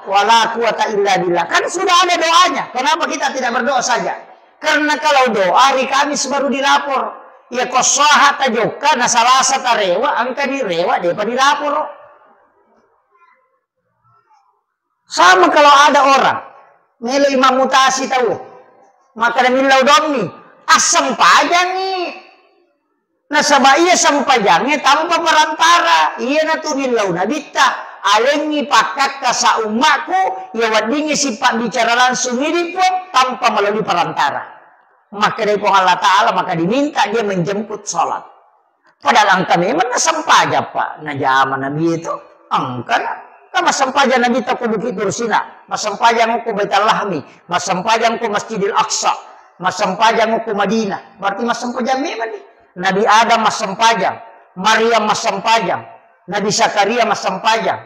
wala quwata illa billah. Kan sudah ada doanya. Kenapa kita tidak berdoa saja? Karena kalau doa hari Kamis baru dilapor. Ya ko saha tajokka na Salasa tarewa, engka direwa depa dilaporo. Sama kalau ada orang melo imam mutasi tau, maka millau dommi, assempajangi. Nasaba iya sempajangnge tanpa perantara, iyanatu millau nabitta, alengngi pakkakka sa ummakku, iya weddingngi sipabbicara langsung idi Puang tanpa melalui perantara. Makkedai Puang Allah Ta'ala, maka diminta dia menjemput sholat. Padahal engka memang nasempajang, Pak. Najama Nabi itu. Engka na. Kan massempajang Nabi ta ko Bukit Tursina. Massempajang ko Baitul Lahmi. Massempajang ko Masjidil Aqsa. Massempajang ko Madinah. Berarti massempajang memang nih. Nabi Adam massempajang. Maryam massempajang. Nabi Zakaria massempajang.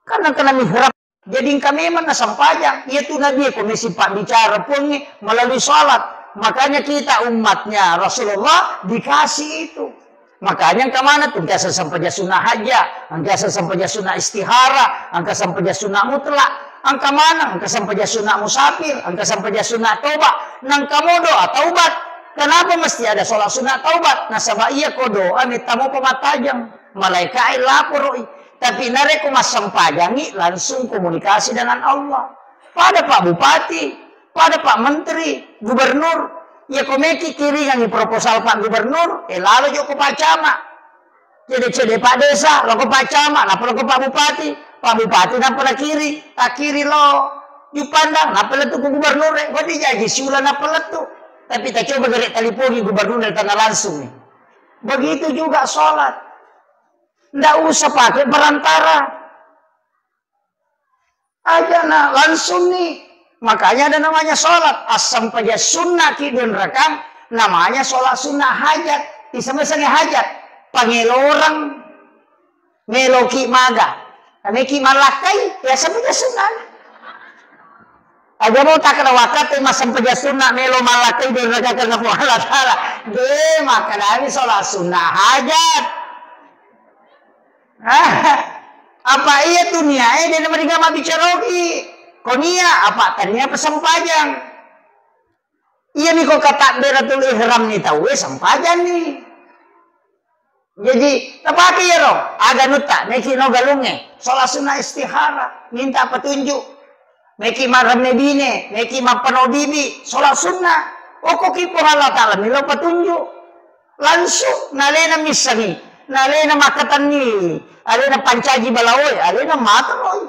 Kan engka na mihrab. Jadi engka memang nasempajang. Iya tu Nabi ko mesi pabbicara Puangnge melalui salat. Makanya kita umatnya Rasulullah dikasih itu. Makanya engka mana tu engka sempajang sunnah hajja, engka sempajang sunnah istihara, engka sempajang sunnah mutlak, engka mana engka sempajang sunnah musafir, engka sempajang sunnah toba, nangka modo taubat. Kenapa mesti ada sholat sunnah taubat? Nasaba iya ko doa metta mo pamatajang, malaikat laporoi. Tapi narekko massempajangi langsung komunikasi dengan Allah. Pada Pak Bupati, pada Pak Menteri, Gubernur, ya ko meki kiringangi proposal Pak Gubernur, eh lalo joko Pak Camat. Cede-cede Pak Desa, loko Pak Camat, napa loko Pak Bupati, Pak Bupati napa nakiri, takiri lo Jupandang, napa lettu ku Gubernur, eh, kodi jaji siula napa lettu. Tapi ta coba gere talipongi Gubernur dari tanah langsung nih. Begitu juga sholat. Ndak usah pakai perantara. Aja na langsung nih. Makanya ada namanya sholat, assempajang sunnah ki dua rakang, namanya sholat sunnah hajat. Iseng-iseng hajat, pangeloreng meloki maga. Nameki malakkai, ya sempajang sunnah. Aja mau tak kena waktu massempajang sunnah melo malakkai dua rakang karena Allah Ta'ala. De, makanya ini sholat sunnah hajat. Ah, apa iya tu niae de namariga mabbicaroki? Ko nia apa tania apa sempajang? Iya ni ko katabbiratul ihram ni tauwe sempajang ni. Jadi, tapake iyaro, aga nutta, meki no galungnge, sholat sunnah istihara, minta petunjuk. Meki maremme bine, meki mappano bibi, sholat sunnah. Okko ki Puang Allah Ta'ala, milo petunjuk. Langsung, nalena missengi, nalena makkatenni, alena pancaji balaoe, alena materoi.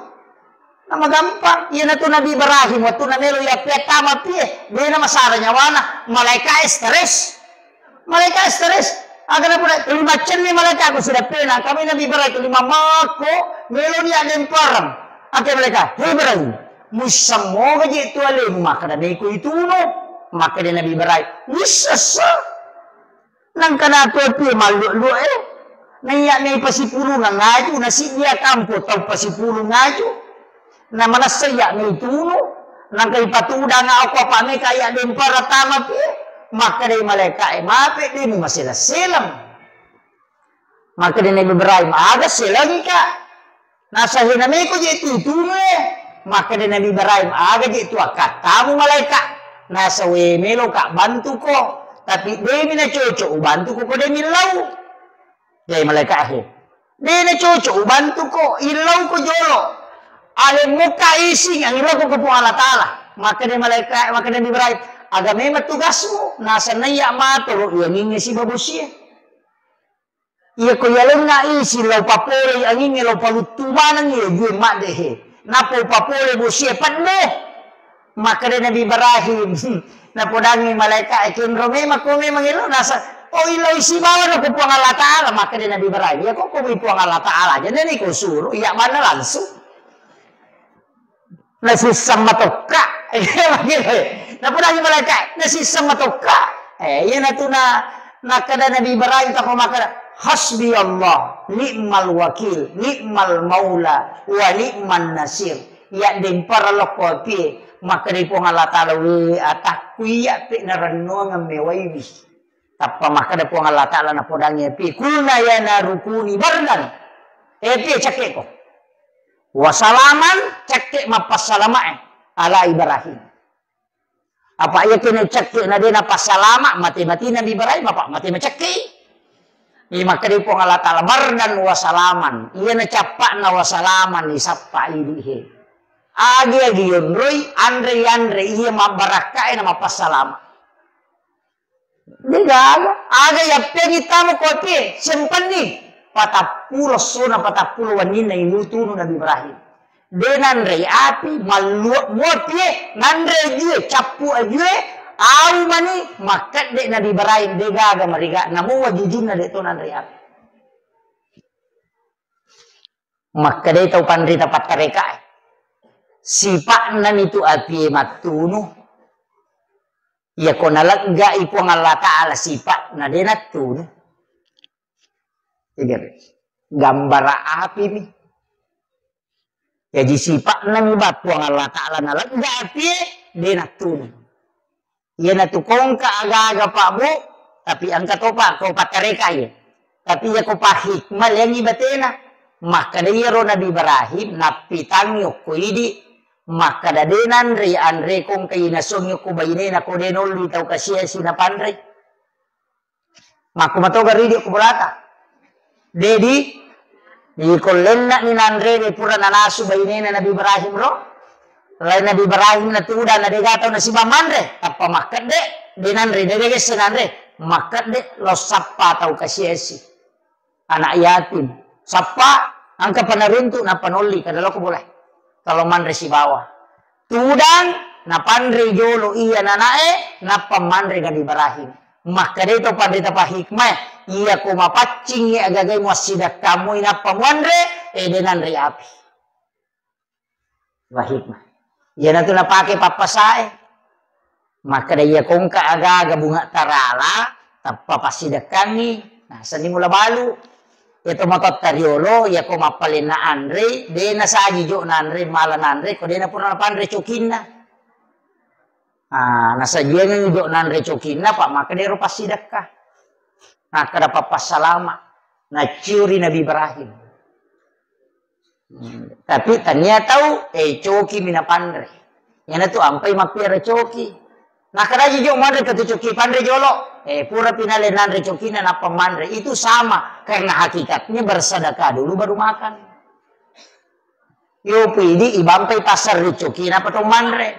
Nama gampang, iyanatu Nabi Ibrahim, waktu namelo yappiattama pie, dena masara nyawana, malaika stres. Malaika stres. Aga napura, tuli maccenni malaika ko sudah pena, kami Nabi Ibrahim tuli mamakko, melo ni addempareng. Ake malaika, "Hei Ibrahim, muisseng moga je tu alemu makkeda meko itunu." Makkeda Nabi Ibrahim, "Wissessa." Nangka natu pie mallua-lua e. Naiya mei pasipulung ngaju, nasiddia kampo tau pasipulung ngaju. Na manessa iya mei tunu, nangka ipatudang okko apa meka iya dempara tama pie. Makkeda malaika e, "Mape demu maseleng-seleng." Makkeda Nabi Ibrahim, "Aga selengka?" Nasa, "Hena meko je tu tunu e." Makkeda Nabi Ibrahim, "Aga je tu akkattamu malaika?" Nasa, "We meloka bantuko, tapi demi na cocok ubantuko ko demi lau." Jai malaika he. "De na cocok ubantuko, illau ko jolo. Alemmukka ising angillauko ko Puang Allah Ta'ala." Makkeda malaika, makkeda Nabi Ibrahim, "Aga memang tugasmu?" Nasa, "Naiya matoro iyangingnge siba bosie. Iya ko iyalenna ising lau papole angingnge lau paluttu maneng iya jue madde he. Nappa upapole bosie pedde." Makkeda Nabi Ibrahim, napodangi malaika, "Kenro memang ko memang elo nasa, oh, illau sibawa na ko Puang Allah Ta'ala." Makkeda Nabi Ibrahim, "Iya ko ko Puang Allah Ta'ala aja, nani ko suruh, iya mana langsung." Nasisseng matokka. Napodangi malaika, "Nasisseng matokka." Eh, iyanatu na, nakkeda Nabi Ibrahim tappa makkeda, "Hasbi Allah, ni'mal wakil, ni'mal maula, wa ni'man nasir." Iya dempara lokko apie, makkeda Puang Allah Ta'ala, "We atakku iya pe narennuang mewaiwi." Tappa makkeda Puang Allah Ta'ala napodangi apie, "Kulna ya naru kuni bardan." Eh, apie cakke ko. "Wa salaman," cakke mappassalamae ala Ibrahim. Apa iya kene cakke na dena passalama, mate-mate Nabi Ibrahim, apa mate macakke. Iya makkeda Puang Allah Ta'ala, "Bardan wa salaman." Iya na cappa'na wa salaman, isappa idi he. Agi-agi yonroi, anre-anre, iya mabbarakkae na mappassalama. Degaga, aga yappengi tama ko apie, sempenni. Patappulo essona, patappulo wenninna ilu tunu Nabi Ibrahim. De nanrei api, mallua muapie, nanre ajue, cappu ajue, au mani, makkedde Nabi Ibrahim, degaga mariga, namo wajujunna de to nanrei api. Makkedai tau panrita pattarekae, sipa'nami tu apie mattunu. Iyako naleggai Puang Allah Ta'ala sipa'na, de nattunu. Jadi, gambara apimi. Jaji sipa'nami ba Puang Allah Ta'ala nalegga apie, de nattunu. Iyanatu kongka aga-aga, Pak, Bu, tapi engka topa ko pattareka iye. Tapi iya ko pahikmah, leangi batena. Makkeda iyaro Nabi Ibrahim, nappitangngi okko idi, makkeda de nanre anre kongka inasongi okko bainena ko de nolli tau kasiasi napanrei. Makko matoga ridi ko bolata. Dedi, ikollenna ni nanre de pura nanasu bainena Nabi Ibrahim ro. Lai Nabi Ibrahim na tudang na dega tau nasiba manre, tappa makkedde, de nanre, de dega isse nanre. Makkedde, lo sappa tau kasiasi. Anak yatim. Sappa, engka panaruntu, nappa nolli, kada loko boleh. Kalau manre sibawa. Tudang, napanrei jolo iya nanae, nappa manre Nabi Ibrahim. Makkedai to panrita pahikmah, iya ko mapaccingi agagai muassidakkamui nappa muanre, eh, de nanre api. Pahikmah. Iyanatu napake pappasae. Makkeda, iya kongka aga-aga bunga tarala, tappa passidekkangngi. Nah, senni mula balu. Iya to matotta riolo, iya ko mappalenna anre, de nasaji jo nanre, mala nanre, ko de napura napanre cokinna. Ah, nasajiangengngi jo nanre cokinna, pa makkeda ero passidekka. Nakkeda pappassalama, nacciuri Nabi Ibrahim. Hmm, tapi tania tau, eh, coki mi napanre. Iyanatu ampai mappiara coki. Nakkeda ji jo manre ke tu coki panre jolo. Eh, pura pinale nanre cokina nappa manre. Itu sama, karena hakikatnya bersedekah dulu baru makan. Yo pidi ibampai pasar ri coki napa to manre.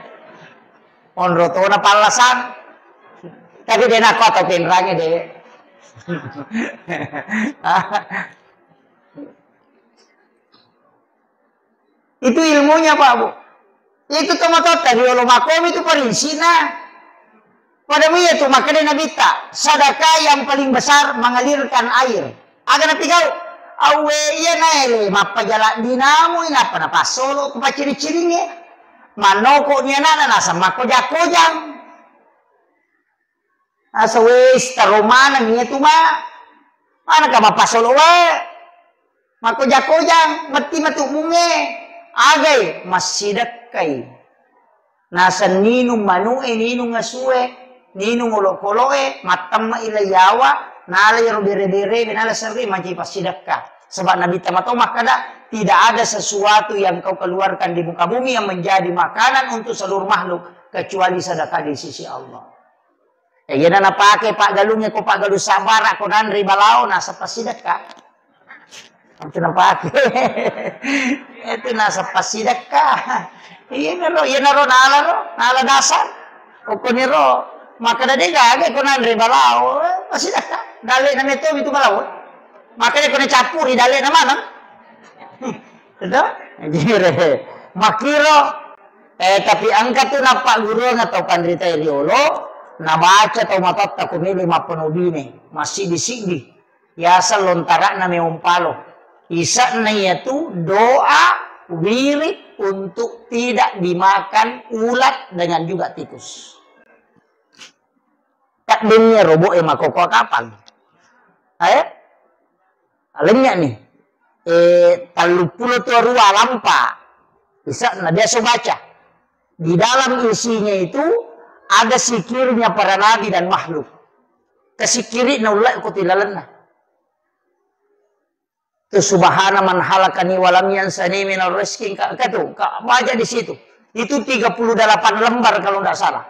Onro tona pallasang. Tapi de nakko atau penrange de. Itu ilmunya, Pak, Bu. Itu tomatoatta riolo makomi itu parinsina. Pada iya tu makkeda Nabitta, sedekah yang paling besar mengalirkan air. Aga napigau? Awwe iya naele mappajala dinamu inappa napassolo ku pacciri-ciringnge. Mannoko ni anana naseng makkoja-kojang. Asa wes taro maneng iya tu ma. Manengka mappasolo wae. Makkoja-kojang, metti matu munge. Agai, massidekkai. Naseng ninung manu'e, ninung asue, ninung olokolo'e, mattemme'i la yawa, nala iyaro bere-berebe, nala serri mancaji passidekka. Sebab Nabi Tama to makkeda, tidak ada sesuatu yang kau keluarkan di muka bumi yang menjadi makanan untuk seluruh makhluk kecuali sedekah di sisi Allah. Eh, iyana napake paggalungnge ko paggalung sabbara ko nanre balao naseng passidekka. Itu napake. Itu naseng passidekka. Iyanaro, iyanaro nala ro, nala dasar. Okkoniro makkeda de gaga ko nanre balao, eh, passidekka. Dalle'na meto itu balao. Makanya ko nacappuri dalle'na maneng. Itu? Jire. Makkiro. Eh, tapi engka tu nappagguruang tau panrita riolo, nabaca tau matotta ko melo mappanobine, massiddi-siddi. Yaseng lontara'na meong palo. Ise'na iyatu doa wirid untuk tidak dimakan ulat dengan juga tikus. Kaddenni robo'e makoko kapang. Eh? Alennya nih. Eh, talluppulo tu arua lampa. Bisa na biasa baca. Di dalam isinya itu ada zikirnya para nabi dan makhluk. Kesikiri na ulle ko tilalenna. Tu subhana man halakani walam yansani minal rizki, ka, ka tu, ka baca di situ. Itu tiga puluh delapan lembar kalau ndak salah.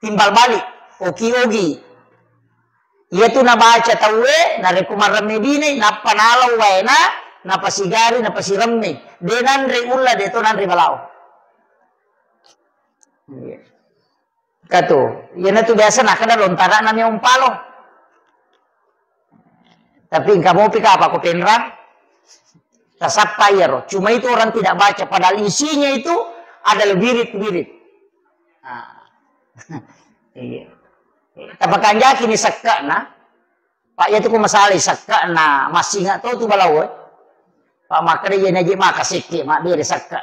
Timbal balik, oki-oki. Iya tu nabaca tauwe, narekko marremme bine, nappa nalau waena, napasigari, napasiremme. De nanre ulla, de to nanre balao. Iya. Katu, iyanatu biasa nakkeda lontara'na meong palo. Tapi engka mopi kapang ko penrang, tasappa iyaro. Cuma itu orang tidak baca, padahal isinya itu adalah wirid-wirid. Nah. Iya. Tapakanjaki ni sekke'na. Pak, iya tu ko masalai sekke'na massinga to tu balao, eh. Pak, makkeda iya naji maka sekke, mabbere sekke.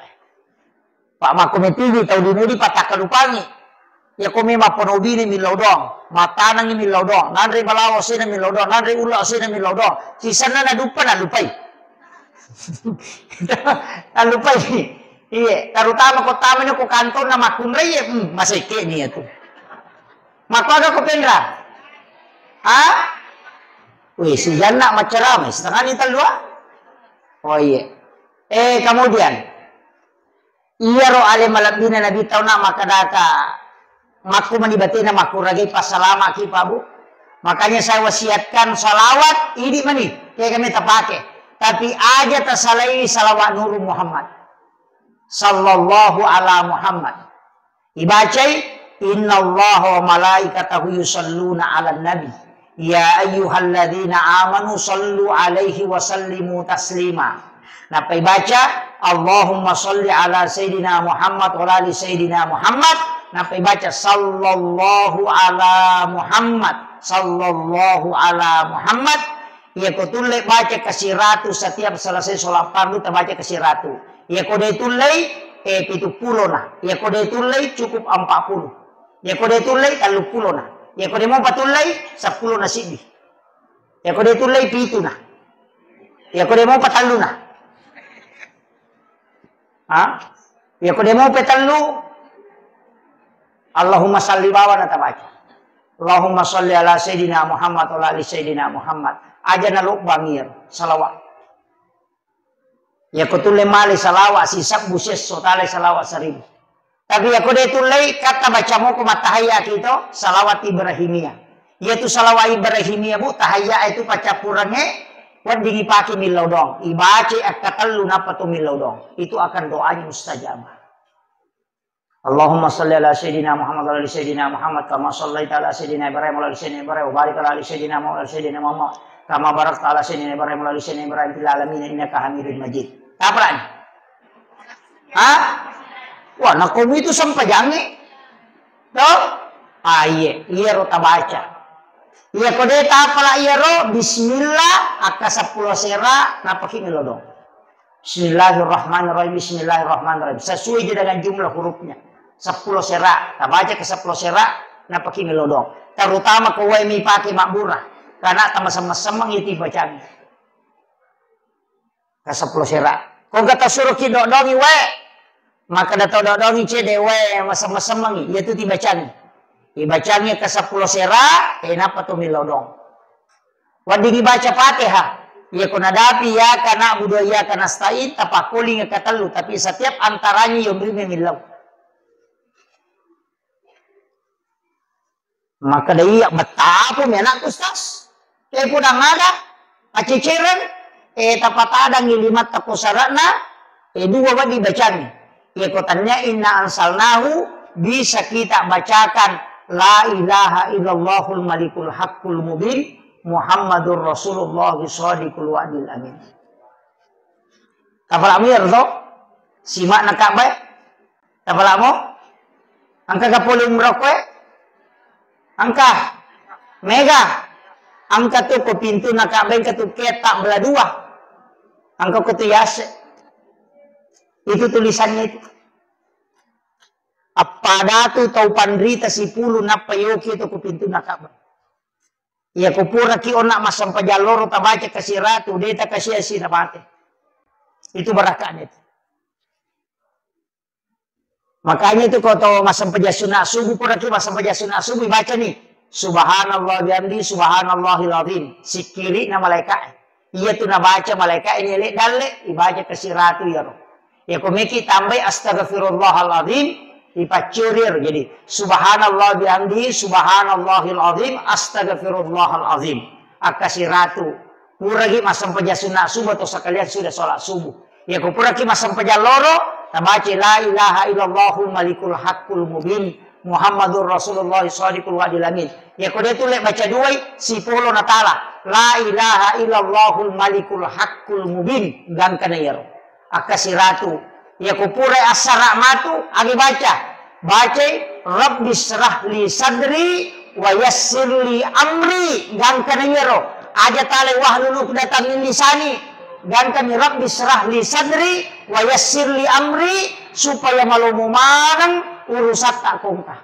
Pak, makko metigi tau dino di patakkalupangi. Iya ko memang ponobini millau doang, matanangi millau doang, nanre balawo sena millau doang, nanre ulla sena millau doang. Sisenna naduppa nalupai. Nalupai. Iya, terutama ko tamani ko kantonna makkunrai, hmm, masekke ni iya tu. Makkuaga ko penra? Ha? Wih, si Janna maccarama, setengah ni tellua. Oh iya. Eh, kemudian, iyaro ale malebbina Nabi tauna makkadaka, makku mani batena makkuragai passalamaki, Pak Bu. Makanya saya wasiatkan salawat, idi mani, kayak kami tapake. Tapi aja tasalai salawat Nuru Muhammad. Sallallahu ala Muhammad. Ibacai, "Innallaha wa malaikatahu yusalluna 'alan nabi. Ya ayyuhalladzina amanu sallu 'alaihi wa sallimu taslima." Nappa ibaca, "Allahumma salli ala Sayyidina Muhammad wa ala ali Sayyidina Muhammad." Nappa ibaca, "Sallallahu ala Muhammad, sallallahu ala Muhammad." Iya ko tulle baca kasiratu setiap selesai sholat fardu, tabaca kasiratu. Iya ko de tullei, eh, pitu pulona. Iyako de tullei, cukup empat puluh. Iyako de tullei, tellu pulona. Iyako de mopa tullei, seppulo na siddi. Iyako de tullei, pitu na. Iyako de mopa, tellu na. Ha? Iyako de mopa tellu, Allahumma salli bawa na tabaca. Allahumma salli ala Sayyidina Muhammad wa ala ali Sayyidina Muhammad. Aja na lobbang iyaro salawat. Iyako tulle male salawat sisebbu siesso, tale salawat seribu. Tapi iyako de tullei, katta baca moko mattahayya kito, salawat Ibrahimiyah. Iyatu salawat Ibrahimiyah, Bu, tahayya itu paccappurengnge, weddingi pake millau doang. Ibaca akkatellu nappa to millau doang. Itu akan doanya mustajabah. Allahumma salli ala Sayyidina Muhammad wa ala ali Sayyidina Muhammad, kama sallaita ala Sayyidina Ibrahim wa ala ali Sayyidina Ibrahim, wa barik ala ali Sayyidina Muhammad wa ala ali Sayyidina Muhammad, kama barakta ala Sayyidina Ibrahim wa ala ali Sayyidina Ibrahim fil alamin innaka Hamidun Majid. Apa lagi? Ha? Wah, nakomu itu sempajangnge. Toh? Ah, iye, iyaro tabaca. Iyako de tapala iyaro, bismillah, akka seppulo sera, napaki milodong. Bismillahirrahmanirrahim, bismillahirrahmanirrahim. Sesuai je dengan jumlah hurufnya. Seppulo sera, tabaca ke seppulo sera, napaki milodong. Terutama ko wae mi pake mabbura. Karena tamaseng-masemmeng itu bacaan. Ka seppulo sera. Ko engka tau suroki dodongi wae, makkeda tau dodongi cede wae, masemmeng-semmengi, iyatu tibacangi. Ibacangi ka seppulo sera, e, nappa to millau dong. Wedding ibaca Fatihah. Iya ko nadapi iyyaka na'budu wa iyyaka nasta'in, tapakkoling ka tellu, tapi setiap antaranya yonrimi millau. Makkeda, "Iya, bettapumi anakku, Ustaz. Ke pudang ada, pacecereng, eh, tapatadangi limatta ko sara'na, eh, dua wedding bacangi. Iya ko tania inna anzalnahu, bisa kita bacakan la ilaha illallahul malikul haqqul mubin, Muhammadur Rasulullah shadiqul wa'dil amin." Tapala'mu iyaro to? Sima'na Ka'bah e? Tapala'mu? Engka ga pole umroh koe? Engka. Mega. Engka tu ko pintuna Ka'bah, engka tu kitab belah dua. Engka ko tu yase. Itu tulisannya itu. Appada tu tau panrita sipulu nappa yoki tu ko pintuna Ka'bah. Iya, ko puraki onna massempajang loro tabaca kasiratu, de takasia-sia namate. Itu barakahnya itu. Makanya itu ko to massempajang sunat subuh, puraki massempajang sunat subuh, baca ni, "Subhanallah bihamdi, subhanallahil azim." Sikkiri na malaika. Iya tu nabaca malaika ini elek dalle, ibaca kasiratu iyaro. Iya ko meki tambai astaghfirullahalazim, ipaccuri ero. Jadi, subhanallah bihamdi, subhanallahil azim, astaghfirullahalazim. Akka siratu. Puragi massempajang sunat subuh atau sekalian sudah sholat subuh. Iya ko puraki massempajang loro, tabaca la ilaha illallahul malikul haqqul mubin, Muhammadur Rasulullah shadiqul wa'dil amin. Iya ko de tulle baca duai, sipolo natala. La ilaha illallahul malikul haqqul mubin. Gangkana iyaro. Akkasiratu. Iya ko purai assara matu, agi baca. Bacai, "Rabbi syrah li sadri wa yassir li amri." Gangkana iyaro. Aja talai, "Wahlul uqdatam min lisani." Gangkani, "Rabbi syrah li sadri wa yassir li amri," supaya malomo maneng urusatta kongka.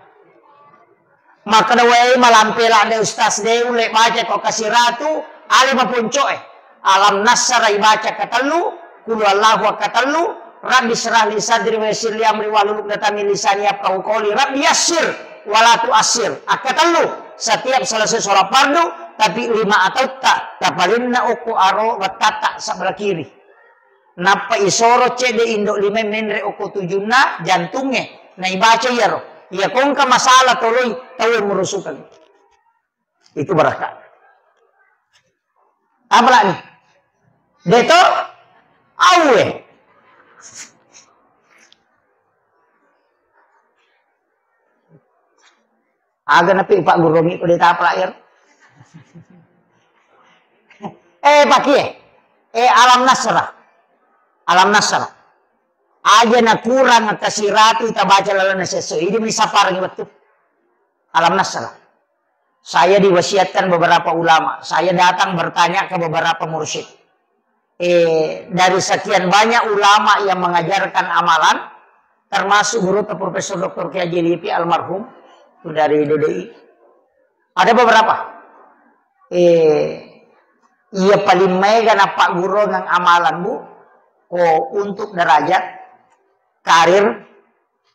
Makkeda, "Wae, malampe ladde Ustaz, de ulle baca ko kasiratu, ale maponcoe. Alam nassara ibaca katellu, kulu Allahu akkatellu, Rabbi syrah li sadri wa yassir li amri wahlul uqdatam min lisani yafqahu qawli, Rabbi yassir wa la tu'assir." Akkatellu, setiap selesai sholat fardu, tapi lima atautta, tapalenna okko aro wettatta sebelah kiri. Nappa isoro cedde indo lima menre okko tujunna jantungnge, naibaca iyaro. Iya kongka masalah toloi tau merusukeng. Itu barakah. Apalagi? Deto? Awe. Aga napi upagguruangngi ko de tapalak iyaro. Eh, pakie. Eh, Alam Nasrah. Alam Nasrah. Aja nakurang kasiratu tabaca lalenna siesso. Idi meni sapparengngi wettu. Alam Nasrah. Saya diwasiatkan beberapa ulama. Saya datang bertanya ke beberapa mursyid. Eh, dari sekian banyak ulama yang mengajarkan amalan, termasuk gurutta Profesor Doktor Kiai Haji Lipi almarhum, itu dari D D I. Ada beberapa. Eh, iya paling mega napaggurungang amalan, Bu, ko untuk derajat karir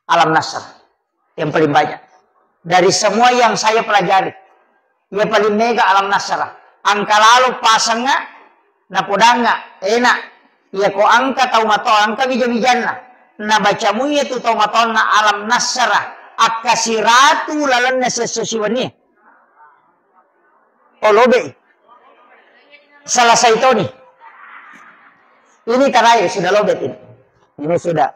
Alam Nasr yang paling banyak. Dari semua yang saya pelajari, iya paling mega Alam Nasr. Angka lalo pasengnga, napodangnga, enak. Iya ko angka tau mato, angka bija-bijanna. Nabaca mui itu tau matonna Alam Nasr, akkasiratu lalenna sesso siwenni. Oh, lobe. Selesai toni. Ini terakhir, sudah lobet ini. Ini sudah.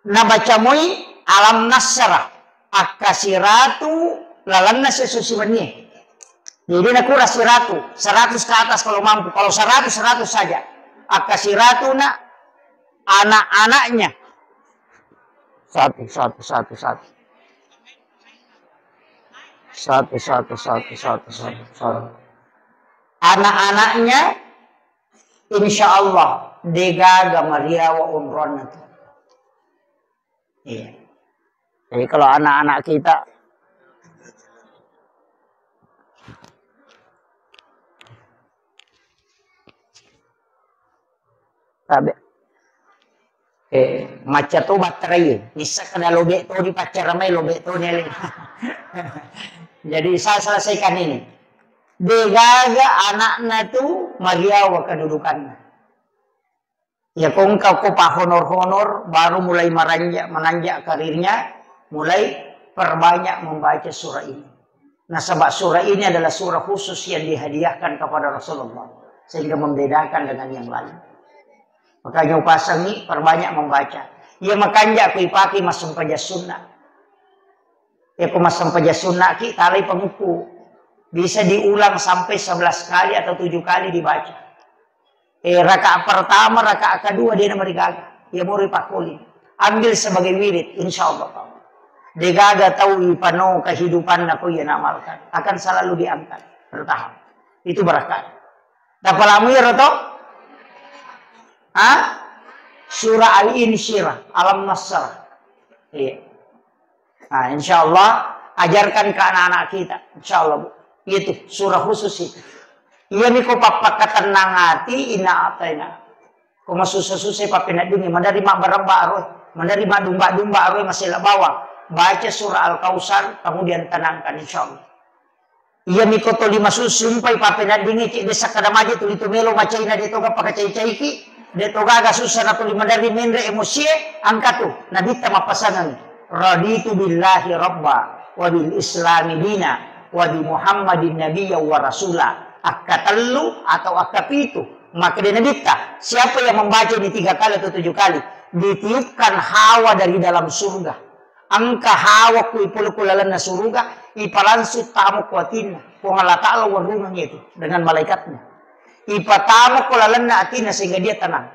Nabaca mui Alam Nasr, akkasiratu lalenna sesso siwenni. Jadi nakura siratu, seratus ke atas kalau mampu. Kalau seratus, seratus saja. Akkasiratu na anak-anaknya. Satu, satu, satu, satu. Satu, satu, satu, satu, satu, satu. Anak-anaknya, insya Allah, degaga mariawa onronna tu. Iya. Jadi kalau anak-anak kita, tabe. Eh, macca to batterai, nissa kada lobe to dipaccara mai, lobe to ni ale. Jadi saya selesaikan ini. Degaga anakna tu mariawa kedudukanna. Ya, ko engka ko pahonor-honor, baru mulai meranja-, menanjak karirnya, mulai perbanyak membaca surah ini. Nasaba surah ini adalah surah khusus yang dihadiahkan kepada Rasulullah, sehingga membedakan dengan yang lain. Makanya upasangi perbanyak membaca. Iya, makanja aku ipake massempajang sunnah. Ya, ko massempajang sunnah ki, talai pangukku. Bisa diulang sampai sebelas kali atau tujuh kali dibaca. Eh, rakaat pertama, rakaat kedua, dia nama digaga. Ya, mau dipakoli. Ambil sebagai wirid, insya Allah. Degaga tau ipano kehidupan aku yang amalkan. Akan selalu diangkat. Bertahan. Itu berkah. Tapalamu ya, Roto? Hah? Surah Al-Insyirah, Alam Nasr. Iya. Nah, insya Allah, ajarkan ke anak-anak kita. Insya Allah, Bu. Itu, surah khusus itu. Iya, niko pappakatennang ati, inna ataina. Ko masussa-sussa pappeneddingi, maderri mabbarabba aroe, maderri madumba-dumba aroe, masela bawang. Baca surah Al-Kautsar, kemudian tenangkan, insya Allah. Iyami ko toli masusumpai pappeneddingi, cedde sakkada maje tuli tu melo macaina, de toga pakacai-caiki, de togaga sussa na tuli maderri menre emosie, angkatu Nabitta mappasangengi, "Raditu billahi rabba, wa bil islami dina, wa bi Muhammadin nabiyya wa rasula." Akkatellu atau akkapitu, makkeda Nabitta, siapa yang membaca ini tiga kali atau tujuh kali, ditiupkan hawa dari dalam surga. Engka hawa ku ipole ku lalenna suruga, ipalangsung tama ku atinna. Puang Allah Ta'ala warungeng itu dengan malaikatnya. Ipatama ku lalenna atinna sehingga dia tenang.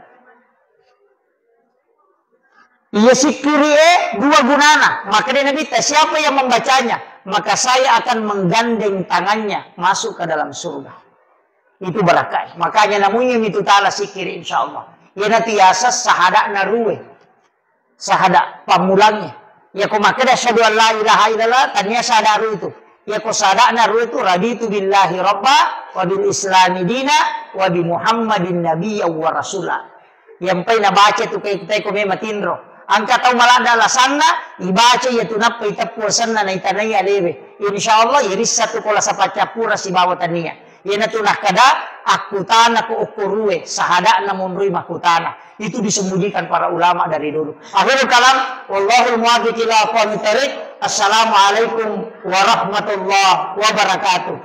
Iya sikkiri e dua gunana. Maka dia Nabi, siapa yang membacanya, maka saya akan menggandeng tangannya masuk ke dalam surga. Itu barakai. Makanya namunya itu ta'ala sikkiri, insya Allah. Iya nanti yasa sahada narue. Sahada pammulangnge. Iya ko makkeda asyhadu an la ilaha illallah, tania sahada aru itu. Iya ko sahada naru itu, "Raditu billahi rabba, wa bil islami dina, wa bi Muhammadin nabiyya wa rasula." Yang pai nabaca tu kai kutai ko memang tinro. Angka tau malada alasanna, ibaca iya tu nappa iteppu asenna na itanai alewe. Insya Allah, irissa tu ko lasa paccappura sibawa tania. Iyanatu nakkeda, "Akkutana ko okko rue, sahada'na monroi makkutana." Itu disembunyikan para ulama dari dulu. Akhirul kalam, wallahul muwaffiq ila aqwamit thariq. Assalamualaikum warahmatullahi wabarakatuh.